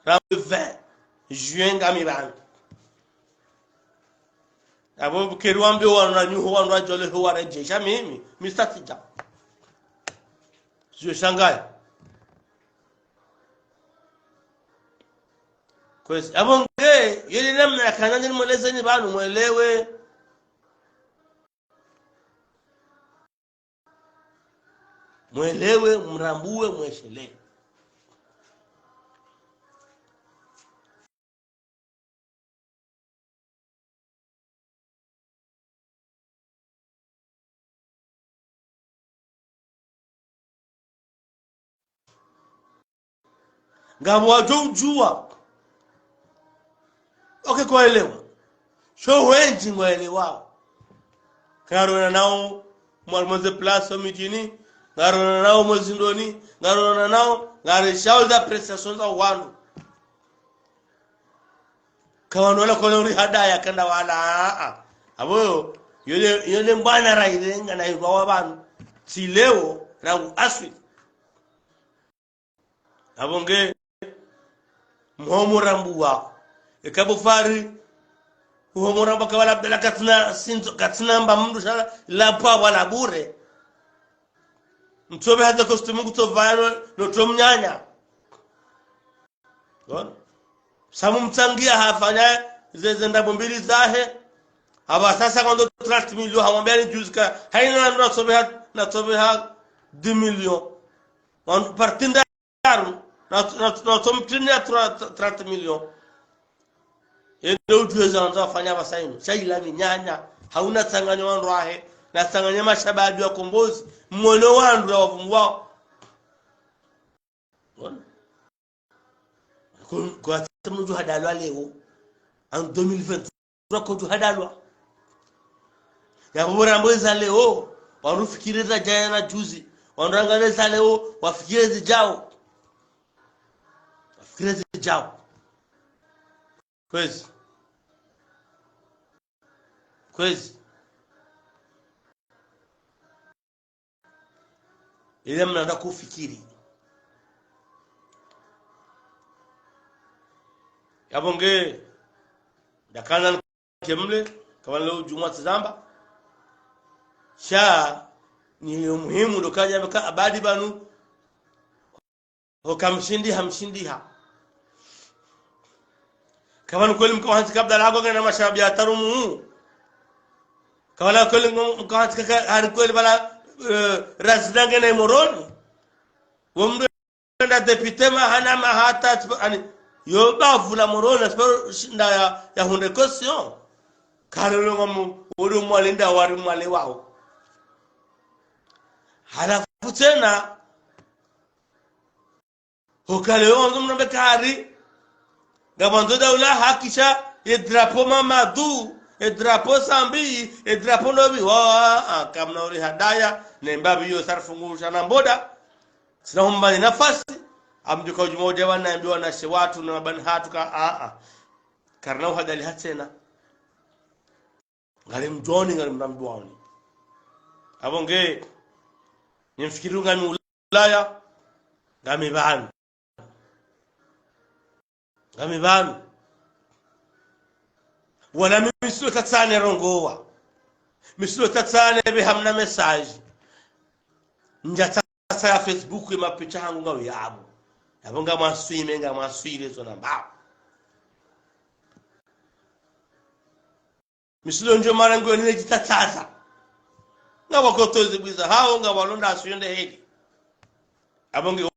Rambe vingt juin ngami pvanu. Apvo keri wambe wanu na nyuho wanu wadjole ho waredjesha mimi, mi satsidja. Sio shangayi. Kwezi, apvo nge, yele namna ya kana nini mwelezeni pvanu mwelewe. Mwelewe, mrambuwe, mweshelee. Ngapvo wadjo udjuwa. Ok, kwaelewa. Sho wendji ngwaelewao. Ngarionana nao, mwa, mwa ze place midjini, ngarionana nao mwa zindroni, ngarionana nao, ngarishao za appréciation za wandru. Ka wandru wala kole uri hadaya kanda wala, aa. Apvo yo, yole, yole mbwana rairenga na irwa wa pvanu. Tsi leo, rangu aswili. Apvo nge, mhomo rambuwa. Eka pvo fari, uhomo rambuwa ka wala bela katsina sinzo, katsina mba mndru shala, lapvwa wala bure. Mtsobe hata costume kutsovaya no, no tso mnyanya. Bon. Samu mtsangia hafanya ze, ze ndrabo mbili zahe. Apvasasa kwandzo trente millions, hamwambia ni juzi ka, haina na natsobe ha, natsobe ha dix millions. Wan parti ndraru, na, na, natsomtrinia tra-, tra-, trente millions. Yende udjuwe za wandzo wafanya apvasa inu. Sha ila minyanya, hauna tsanganya wandru wahe, na tsanganya mashababi wa Kombozi, mwono wandru ya wavungu wao. Bon. Ku-, kwatsi mndru hadalwa leo, en deux mille vingt-trois kodjo hadalwa. Yapvo rambo eza leo, wandru fikiri za djana na juzi, wandru angalia za leo, wafikiri zidjao. Wafikiri zidjao. Kwezi. Kwezi. Ile mna nda kufikiri. Yapvo nge, ndakana kemle, kama leo djumwa tsizamba. Sha, ni muhimu ndo kaja mka abadi pvanu. Ho kamshindiha, mshindiha. Kama ni kweli mka wahantsi kabla lago ngena mashababi ya tarumu. Kama la kweli mka wahantsi kaka hari kweli bala, eh, razidange na Moroni. Womdo nda député mahana mahata, ani, yo bavu la Moroni, asiparo shinda ya, ya hunde caution. Kare lo ngamu, uri mwali nda wari mwali wao. Halafu tsena, hukale yo wandzo mnambe kari. Ngamwandzo daula hakisha ye drapeau Mamadou, ye drapeau Sambi, ye drapeau Ndovi. Wa, ah, kamna uri hadaya, ne mbabi yo sarfungusha na mboda. Sina humbani nafasi, amdjuka udjuma udja wana mbi wanashe watru na mabani hatru ka, ah, ah. Karina uhadali hatsena. Ngari mdjoni, ngari mramdwani. Apvo nge, nimfikiri ngami Ulaya, ngami pvanu. Ngami pvanu. Wala mi misulo tatsane rongowa. Misulo tatsane be hamna message. Ndja tsatsa ya Facebook ye mapicha hangu ngawe yapvo. Yapvo ngamwaswime, ngamwaswile zona mbao. Misulo ndjo mara ngwe nile jitatsatsa. Ngawakotozi bwiza hao, ngawalonda asuyende heli. Apvo nge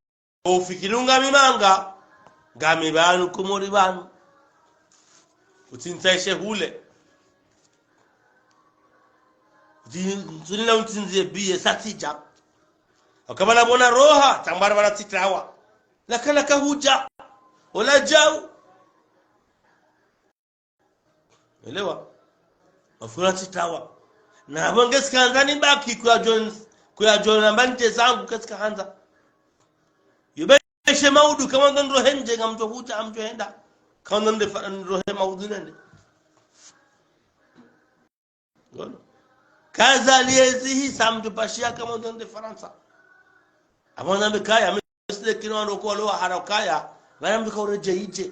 ufikiri ngami manga, ngami pvanu Komori pvanu. Utsintsa ishe hule. Uti-, utsunina untsinzie biye satsidja. Wakabala bona roha, tambara bala tsitrawa. Lakana kahudja. Ola djau. Elewa? Mafura tsitawa. Na apvo nge tsikandza nibaki kuya John, kuya John namba ndje zangu ke tsikahandza. Yube she maudu kama ndo ndrohe ndje ngamdjo hudja, ngamdjo henda. Kama ndo nde fa-, ndrohe maudu nende. Ngono. Kaza liezi hisa mdjo pashiya kama ndo nde Farantsa. Apvo nzambe kaya, mi sile kino wandru kwa lo wahara kaya, pvana mdru ka uredjeyi dje.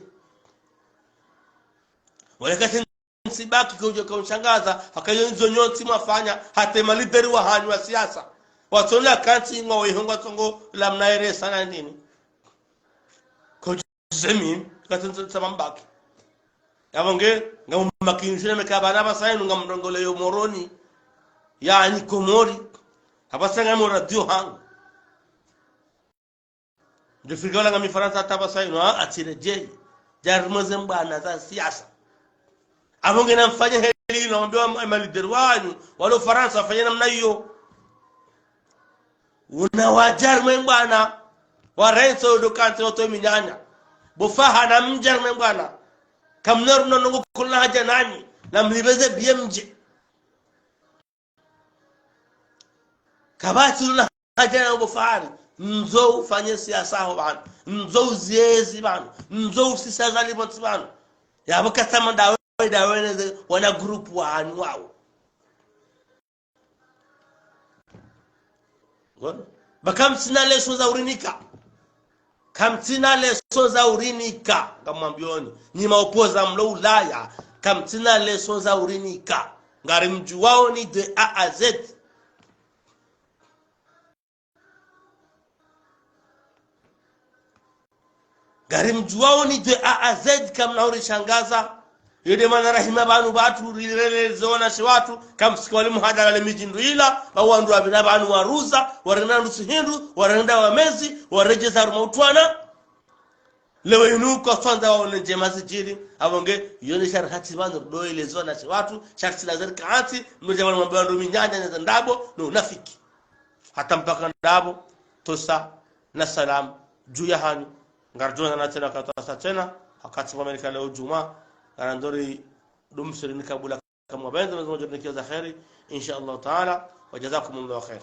Wale kati ntsibaki kudjo ka unshangaza, haka yo ndzo nyontsi mwafanya, hata ye malideri wahanyu wa siasa. Watsona kantsi ngwa wehonga tsongo la mnaere sana nini. Kudjo zemi, kati ntsi tsama mbaki. Yapvo nge, ngamumakinishe na meka pvana pvasa yinu ngamrongole yo Moroni, yaani Komori. Hapvasa ngami radio hangu. Ndjo fikira wala ngami Farantsa hata pvasa yinu, ah, atsiredjeyi. Djari mwenze mbwana za siasa. Apvo nge namfanye heli yinu, mwambe wa ma-, malideri wanyu, walo Farantsa, wafanye namna iyo. Una wadjari mwe mbwana, warentso ndo kantsi woto minyanya. Bo Faha na mdjari mwe mbwana. Kamna runa nongo kulina hadja nanyi, na mlipveze biye mdje. Kapvatsi luna hadja na bo Fahari, ndzo ufanye siasa ho pvanu, ndzo uziezi pvanu, ndzo usisa za lipontsi pvanu. Yapvo katsama ndawe, ndawe neze, wana groupe wahanyu wawo. Ngono. Ba kamtsina leçon za urinika. Kamtsina leçon za urinika. Ngamwambiyoni. Nyi maopposants mlo Ulaya. Kamtsina leçon za urinika. Ngarimdjuwaoni de A à Z. Ngarimdjuwaoni de A à Z, kamna urishangaza. Yo nde mana rahima pvanu pvatru, rireleze wanashe watru, kamsika wali muhadara le midji ndru ila, ba wandru wapvira pvanu waruza, warenda ndrutsi hindru, warenda wamezi, waredjeza harumwa utwana. Leo inu kwatsandza waone ndjema zidjiri, apvo nge, yo nde sharti hatsi pvanu, ndo eleze wanashe watru, sharti la zeri kahatsi, mdru dja pvanu mwambe wandru minyanya neza ndrabo, no unafiki. Hata mpaka ndrabo, tosa, na salam, dju yahanyu, ngaridjo onana tsena katwasa tsena, wakati wa Amerika leo djumwa, ngarandzo ridumsiri ni kabula kamwa benza, benza mdjo nikia za kheri, insha Allah taala, wa jazakumullahu khair.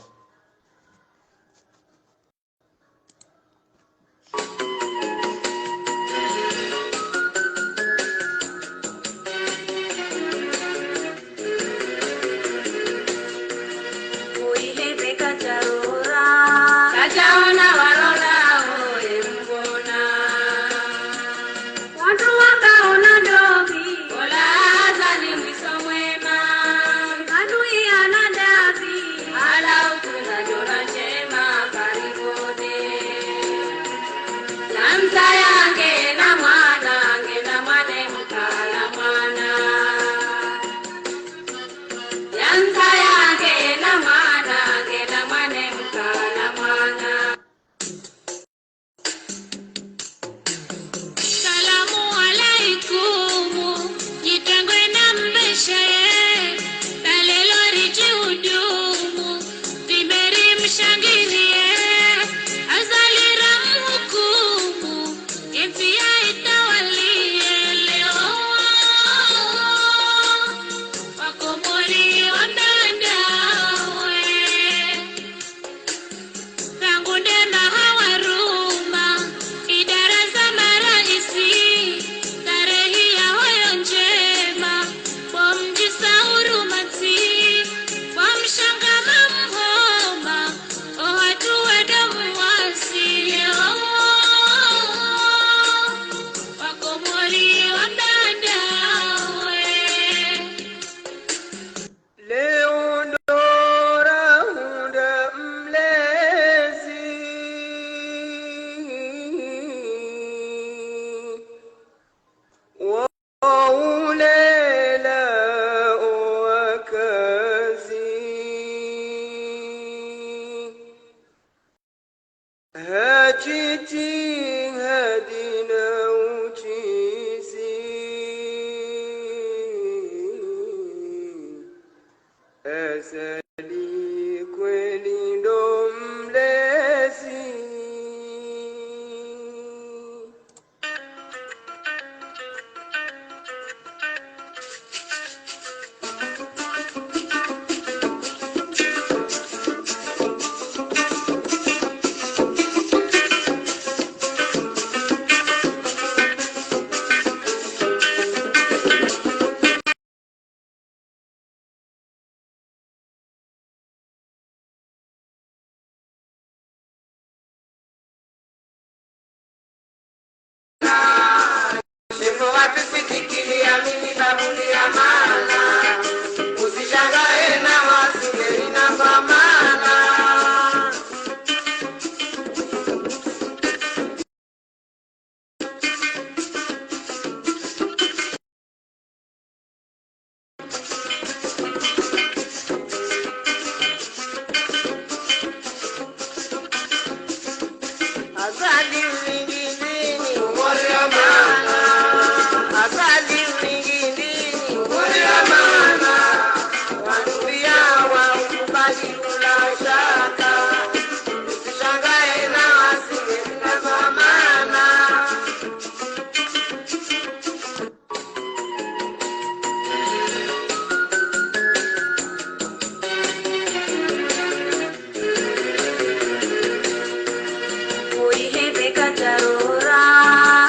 Oyi hebe kadjarora,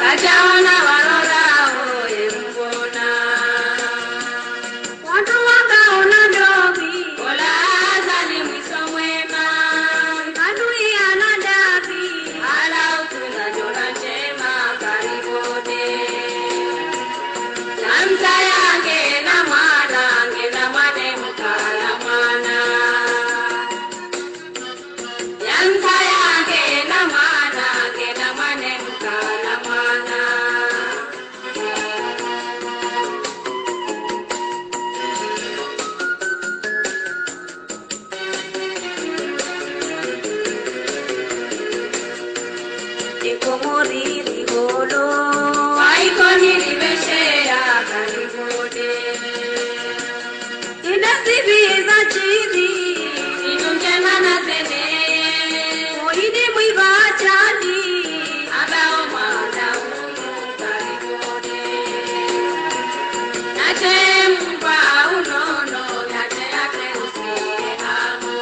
kadjaona warora, oye mbona. Wandru wakaona ndopvi, ola Azali mwiso mwema. Adui ana ndapvi, ala utunda nyola ndjema, karibode. Namsa yange na mwana, nge na mwane mkala mwana. Yansa yange na mwana, nge na mwane mkala mwana. Ikomori riholo, waikoni ribesheya karibode. Ina sibi za chiri, idunge mana zene. Oyi ni mwiba chani, abao mwana unu karibode. Nache mkwa unono, nache yake usiye hamu.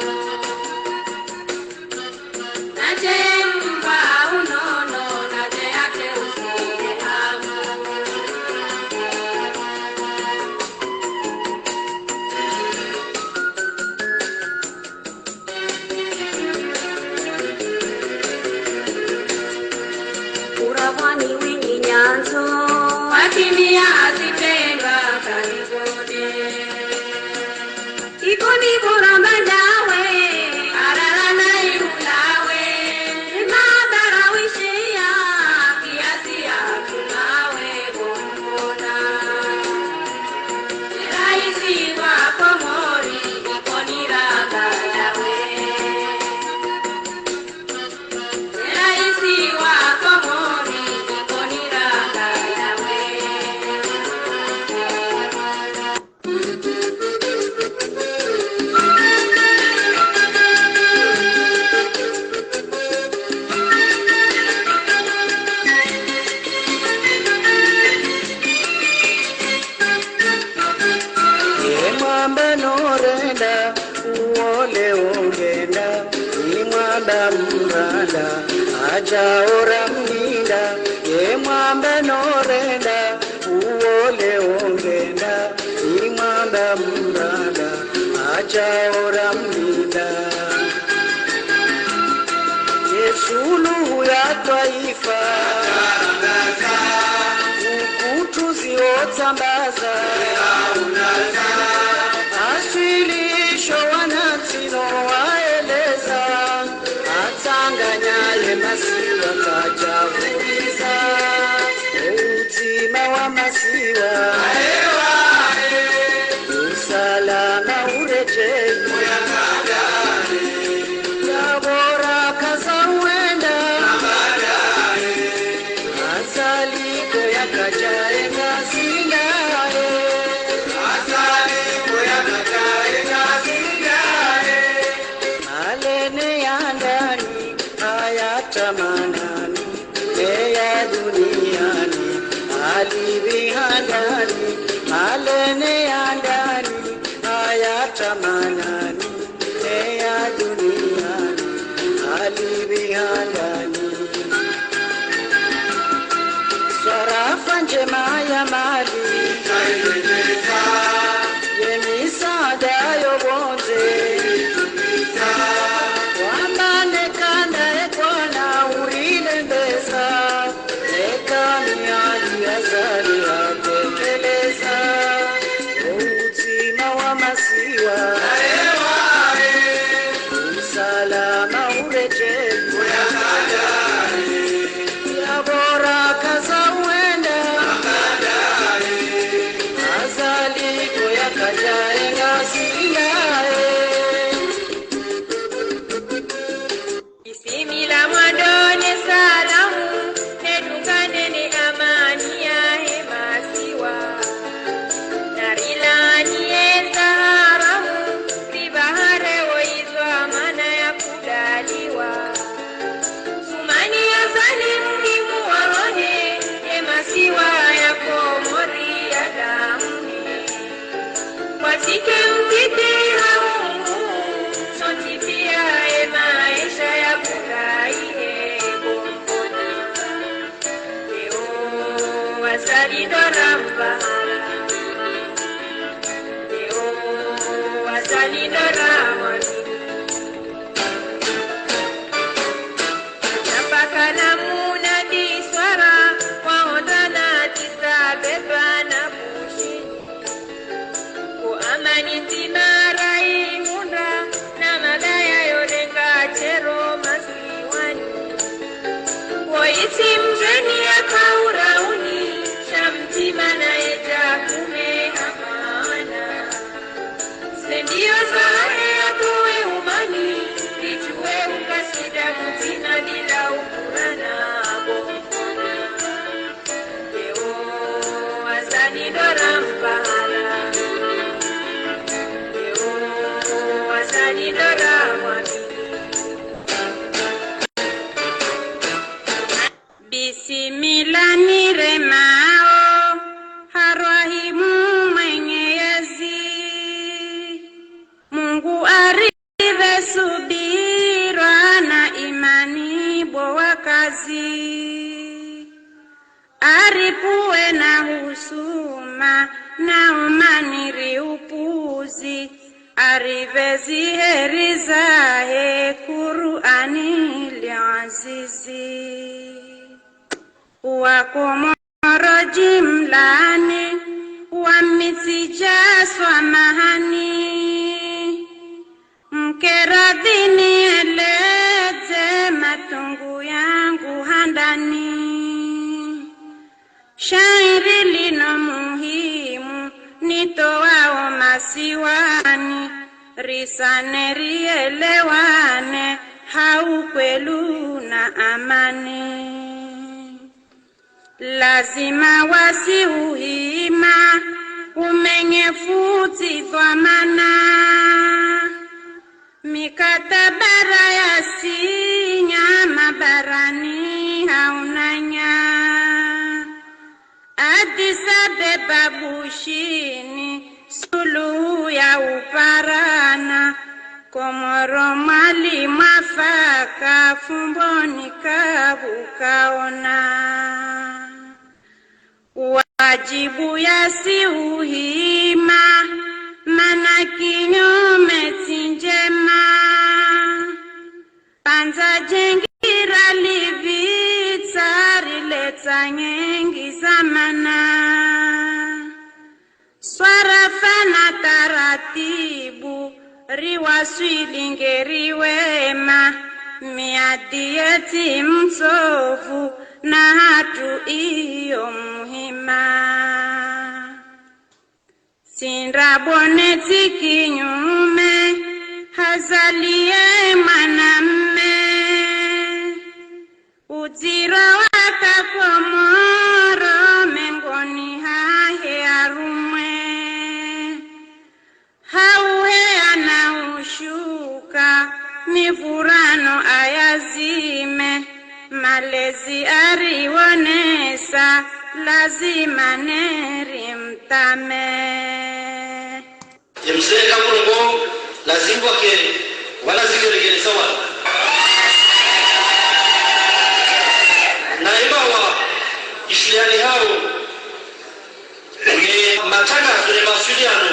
Uravwani wingi nyandzo, wakimia azitenga karibode. Ikoni bora mbadawe, arara na iulawe, imabara wishiya, kiasi ya kunawe bombona. Raisi wa Komori, Ikoni rangadawe. Raisi wa Komori, Ikoni rangadawe. Ye mwamba norenda, uwo leo ngenda, ni mwamba mranda, adja ora mninda. Ye mwamba norenda, uwo leo ngenda, ni mwamba mranda, adja ora mninda. Ye suluhu ya twaifa, ukutuzi otsambaza. Aswilisho wanantsi no waeleza, atsanganya ye masiwa kadjavuliza. Udzima wa masiwa, usalama uredjei. Yabora kaza uenda, Azali ko yakadja enga zindae. Wa ya Komori ya damu. Wasike mtiti haumu, sontsi pia ye maesha ya furahi ye Komori. Eo, Azali ndo ramba hara. Eo, Azali ndo ramwamini. Napaka namuna diswara, waonda na tisa beba na bushini. Ko amani ndzima raihundra, na malaya yorenga shero masiwani. Woyisi mdjeni ya kaurauni, sha mdzima na yeja kume amana. Ze mbio zahe yatowe umani, ijue ukasida mdzima bila ukurana bo. Eo, Azali ndo ramba hara. Eo, Azali ndo ramwamini. Bismillah niremao, ha Rahimu Mwenyezi. Mungu aripve subira na imani bo wakazi. Aripvuwe na husuma na umani ri upuzi. Aripve ziheri zahe Kur'ani li azizi. Wakomoro jimlani, wami tsija swamahani. Mkeradhi nieledze matungu yangu handani. Shairi lino muhimu, nitowao masiwani, risane rielewane, ha ukweli na amani. Lazima wasi uhima, umenyefu tsi dhwamana. Mikataba rayasinya mabarani ha unanya. Addis Abeba Bushini, suluhu ya uparana. Komoro mwali mwafaka, fumboni kapvukaona. Wajibu yasi uhima, mana kinyume tsi ndjema. Pvandza jengi ralipvitsa, riletsa nyengi zamana. Swarafa na taratibu, riwaswili ngeri wema, miadi yetsi mtsovu, na hatru iyo muhima. Tsi ndrabo ne tsi kinyume, ha Azali ye mwanamme. Udziro waka Komoro mengoni hahe harumwe. Ha uheya na ushuka, mivurano ayazime, malezi arionesa, lazima neri mtame. Ye mze kamurongo, lazima wake, wala zigeregere sawa. Na emawa, ishiliani hao, ne matangazo ne mawasiliano,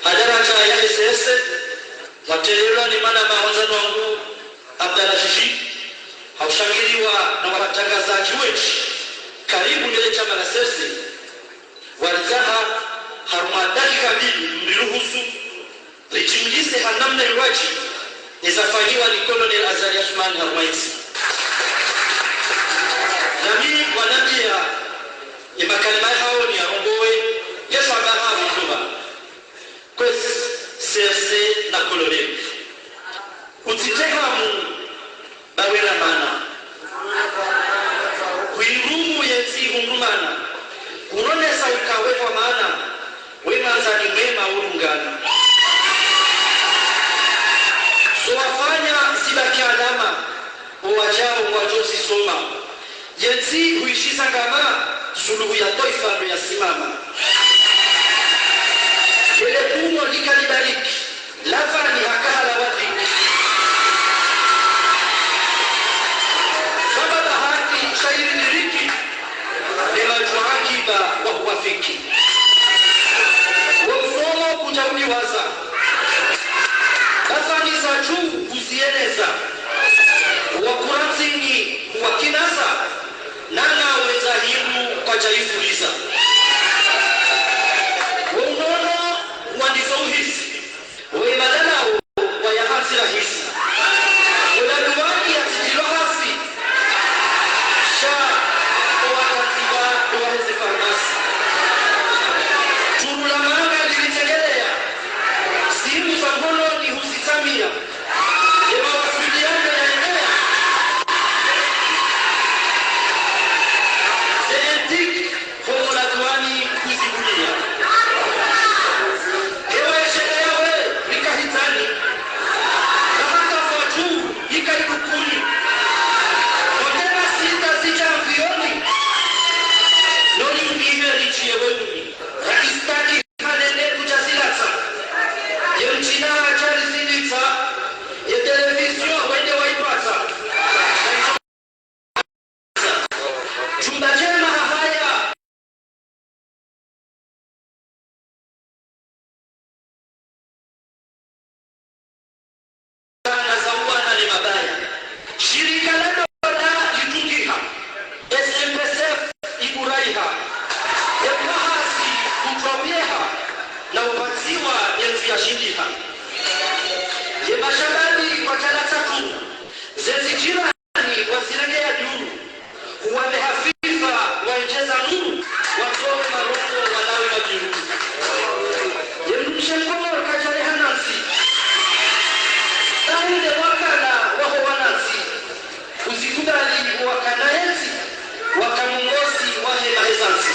ha daraja ya S S, watrelelwa ni mwanama wandzani wangu, Abdallah Jiji, ha ushangiriwa na watrangazadji wendji, karibu nele shama la S S, walitsaha harumwa dakika mbili mriruhusu, rijimlise ha namna iwadji, eza fanyiwa ni Colonel Azali Assoumani harumwa entsi. Nami wanambia, ye makalima yahao niyarongowe, ye swamaha mndruha. Kwezi, S S na Colonel. Utsitsehamu, ba wena mana. Hwirumu yentsi hundru mana. Huronesa uka we dhwamana. We mwandzani mwema urungana. Zo wafanya zibaki alama. Owajao ngwadjo zisoma. Yentsi huishisa ngama. Suluhu ya twaifa ndo yasimama. Yele kuno lika libariki, lapvani haka halawa dhiki. Sababu haki shairi liriki, ne madjwa akiba wa huwafiki. Wo msomo kuja uliwaza, lapvani za juu kuzieneza, wa kurantsini wakinaza, nana weza hindru kwaja ifuliza. Wo unono wandiso uhisi, we madalao waya hantsi rahisi. Wo laluwani ya tijilwa hasi, sha owakati ba owaheze farmasi. Turu la manga lilitengeleya, simu za mkononi huzitsamia. Ye mawasiliano yaenea. Ze entiki ho muladuwani kuzibulia. Ewa eshereya we, rika hitsani. Kahaka fatu, yika idukuni. Kontena sita zija mvioni. Noni unihe richiye we uni. Rakistaki Halele kuja zilatsa. Ye mchina haja rizilitsa. Ye televizio wende waipatsa. Jumba jema hahaya. Na za uwana ne mabaya. Shirika la dola litungiha, S M P S F iburaiha, ye mkahasi utwawiyeha, na upatsiwa ye nzu ya shindiha. Ye mashababi wa jala tatu, ze zijirani wazirengeya duru, huwa ne hafifa waenjeza nuru, watowe marongo walawe mabiru. Ye mdrumshe Mkomori kajali hanantsi. Tahinde wakala waho wanantsi. Uzikubali wakana yentsi, waka mongozi wahe mahezantsi.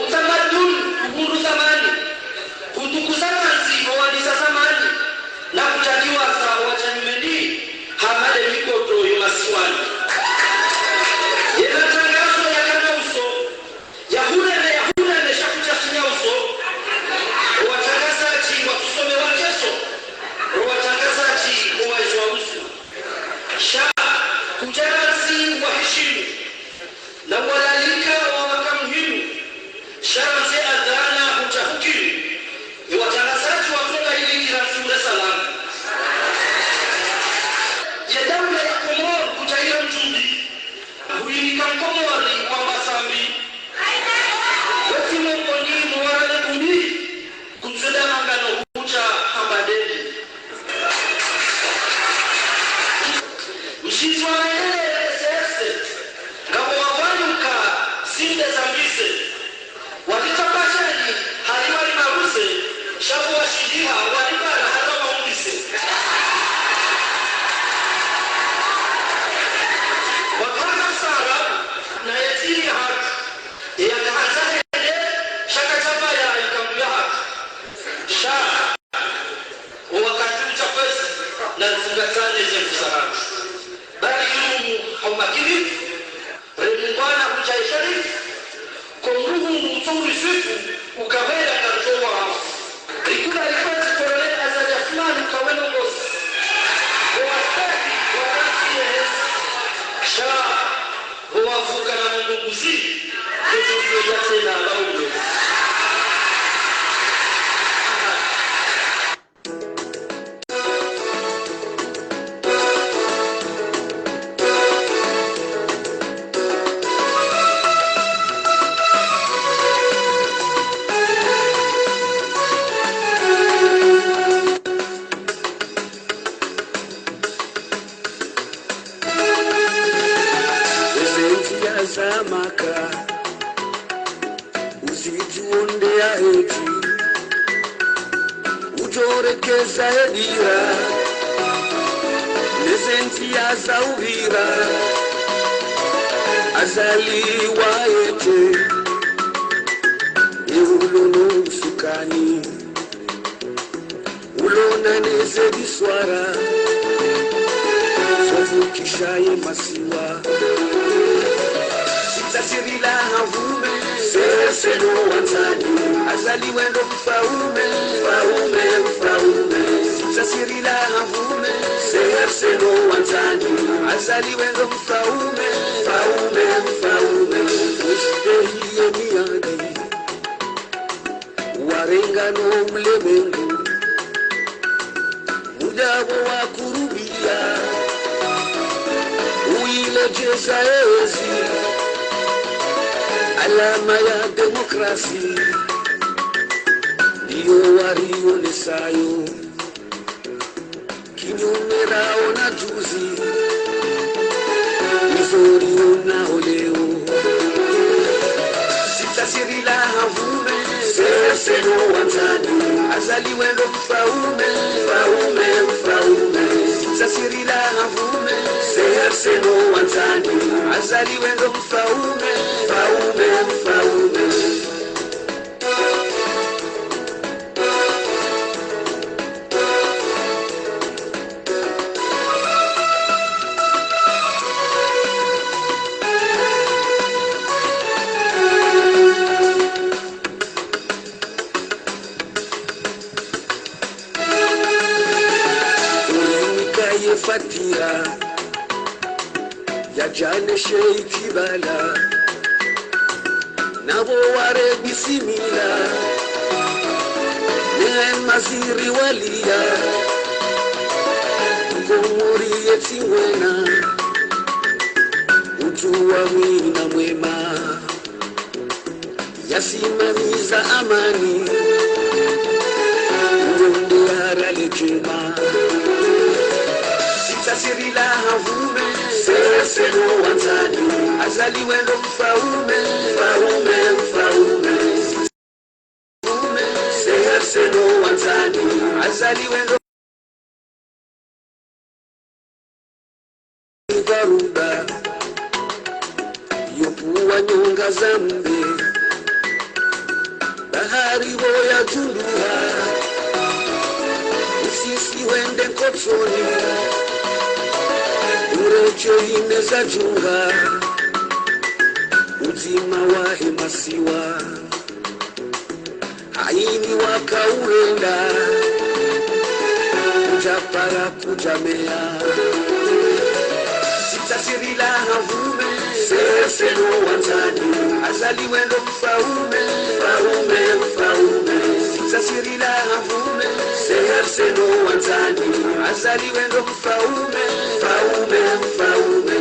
Utamaduni uhundru zamani, hutukuza nantsi owandisa zamani, na kujajiwaza waja nyumeni, hama le mikoto yo masiwani. Ye matangazo yakana uso, yahureme, yahureme, sha kuja shinya uso, owatangazaji watusome wakeso, owatangazaji owaizwa uso. Sha kuja nantsi wahishimu, na walalika wawaka muhimu, sha randzi adhana huja hukimu, ye watangazaji watonga ili kirantsi ure salamu. Ye daula ya Komori kuja ira mjumbi, huinika Mkomori wamba sambi. Weti mongoni mwa wara le kumbi, kutsweda mangano huja hamba deni. Mshitsi wa maendeleo S F C, ngapvo wafanyuka sinde zambise. Walita pashani, hali wali maruze, sha pvo washindiha, wali bara hata waumise. Wakaza sara, na yetiri hatu, yakahanza hende, sha kajapvaya ikambu ya hatu. Sha, owakati uja kwezi, na nzungatsane ze mvu za hatu. Bali irumu haumakinifu, remungwana huja isharifu, ko mruhungu utsouri swifu, ukawela karujo wa hafu. Rikula rikwezi Koloneli Azali Assoumani ukawe mongozi. Owastahi, warantsi yehezi. Sha, owavuka na mongonguzi, kojo ya tsena la ulo. Eze ndziya za Maka, uzidjuwo nde ya hedji, udjorekeza edira, neze ndziya za upvira, Azali wa yedje, e ulo no usukani. Ulona neze biswara, zovukisha ye masiwa. Sita sirila Azali wendo mfaume, mfaume, mfaume. Sitsa sirila havume, C R C no wandzani. Azali wendo mfaume, mfaume, mfaume. Ushitehi ye miadi, warenga no mlemengu. Muda wo wakurubia, uyiledjeza ezi, alama ya demokrasi, ndiyo warionesayo. Kinyume raona juzi, izo rionao leo. Sitsa sirila havume, C R C no wandzani. Azali wendo mfaume, mfaume, mfaume. Sitsa sirila havume, C R C no wandzani. Azali wendo mfaume, mfaume, mfaume. Ulimika ye fatira ya djana she itibala, nabo ware bisimila, ne maziri walia, Komori ye tsingwena, utu wa mwina mwema. Yasimamiza amani, uronde yarale djema. Sitsa sirila havume, C R C no wandzani. Azali wendo mfaume, mfaume, mfaume. Mfaume, C R C no wandzani. Azali wendo Garuda, yo puwa nyonga zambe, bahari bo ya djunduha, usisi wende nkotsoni, uredjeyi meza djunga, udzima wahe masiwa. Haini wakaurenda, kudjapara kudjameya. Sitsa sirila havume, C R C no wandzani. Azali wendo mfaume, mfaume, mfaume. Sitsa sirila havume, C R C no wandzani. Azali wendo mfaume, mfaume, mfaume.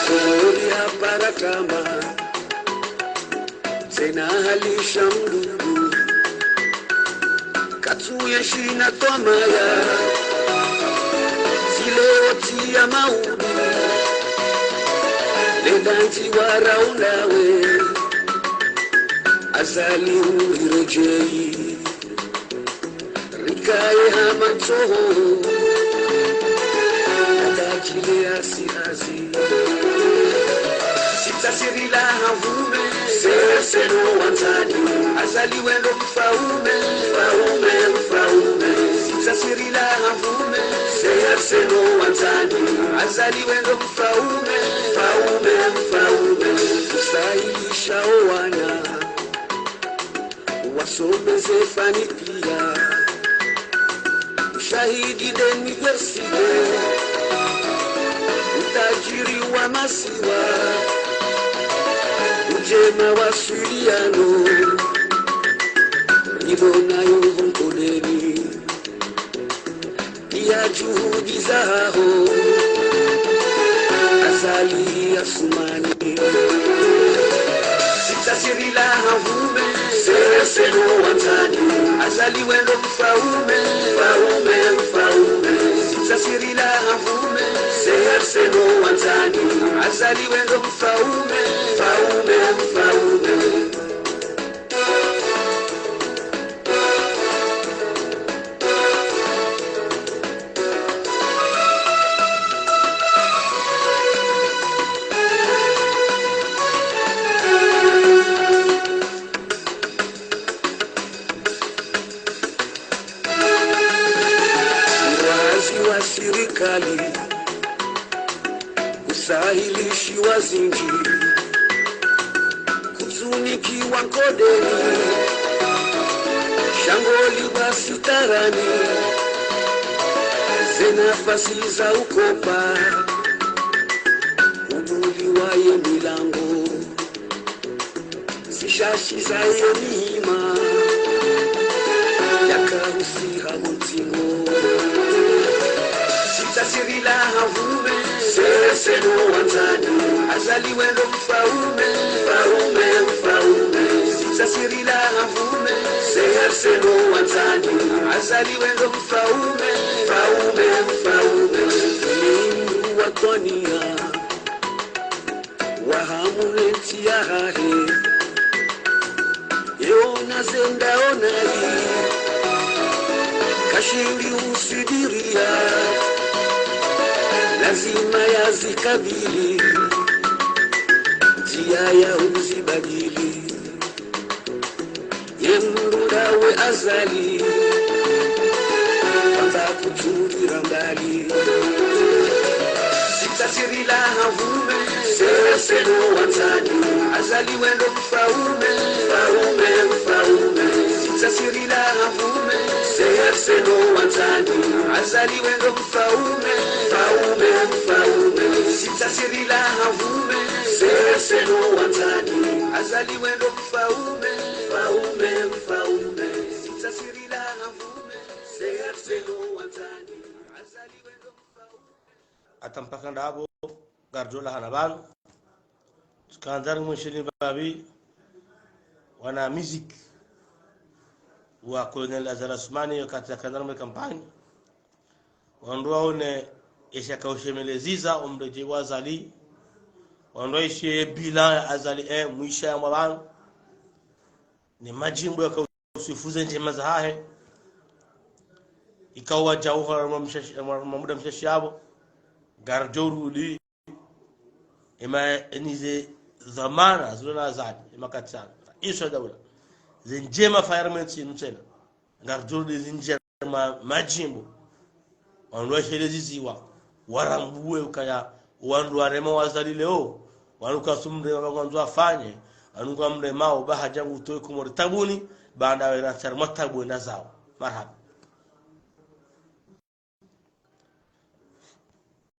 Komori hapara tama, tsena halisha mdudu. Katsu yenshi na twamaya, zile oti ya maudu. Lenda ntsi waraulawe, Azali uriredjeyi. Rikaye hama ntsoho, atajile asi asi. Sitsa sirila havume, C R C no wandzani. Azali wendo mfaume, mfaume, mfaume. Sitsa sirila havume, C R C no wandzani. Azali wendo mfaume, mfaume, mfaume. Usahilisha owana, wasomeze fani piya. Ushahidi de université, utajiri wa masiwa, udjema wa swiliyano, rilonayo ho Nkondeni. Piya juhudi zaho, Azali Assoumani. Sitsa sirila havume, C R C no wandzani. Azali wendo mfaume, mfaume, mfaume. Sitsa sirila havume, C R C no wandzani. Azali wendo mfaume, mfaume, mfaume. kali, usahilishiwa zindji, kutsunikiwa nkodeni, shangoli basi tarani, ze nafasi za ukopa, ubuliwa ye milango. Zishashi za ye mihima, yakahusiha mutsingo. Sitsa sirila havume, sese no wandzani. Azali wendo mfaume, mfaume, mfaume. Sitsa sirila havume, sese no wandzani. Azali wendo mfaume, mfaume, mfaume. Ni mdru wa twania. Wahamu ne ntsi yahahe, eona zenda onayi, kashindi uswidiriya, lazima yazikabili, ndziya ya uzibadili. Ye mdru ndawe Azali, wandza kutsulira mbali. Sitsa sirila havume, sese no wandzani. Azali wendo mfaume, mfaume, mfaume. Sitsa sirila havume, sese no wandzani. Azali wendo mfaume, mfaume, mfaume. Sitsa sirila havume, sese no wandzani. Azali wendo mfaume, mfaume, mfaume. Sitsa sirila havume, sese no wandzani. Azali wendo mfaume. Hata mpaka ndapvo, ngaridjo lahana pvanu. Tsikandza rimwisheni mbapvi, wana miziki wa Colonel Azali Assoumani, wakati yakandza mwe kampanyi. Wandru waone, esha kaushemeleza, omredjeyi wa Azali. Wandru waishiye bilan ya Azali, eh, mwisha ya mwa pvanu. Ne madjimbo yakausifu ze ndjema zahahe. Ikao wadjau harumwa mshashi, harumwa muda mshashi yapvo. Ngaridjo rudi. Ema enize dhwamana, zilo na Azali, ema katsana. Raisi wa daula. Ze ndjema fayarmentsi nutsena. Ngaridjo rudi ze ndjema madjimbo. Wandru washeleziziwa, warambuwe ukaya, wandru warema wa Azali leo, wanu kawatsu mrema pvangwandzo wafanye, wanu ngwamremao, ba hadja ngu utowe Komori tabuni, baanda wera tsari mwa tabu wenda zao. Marahaba.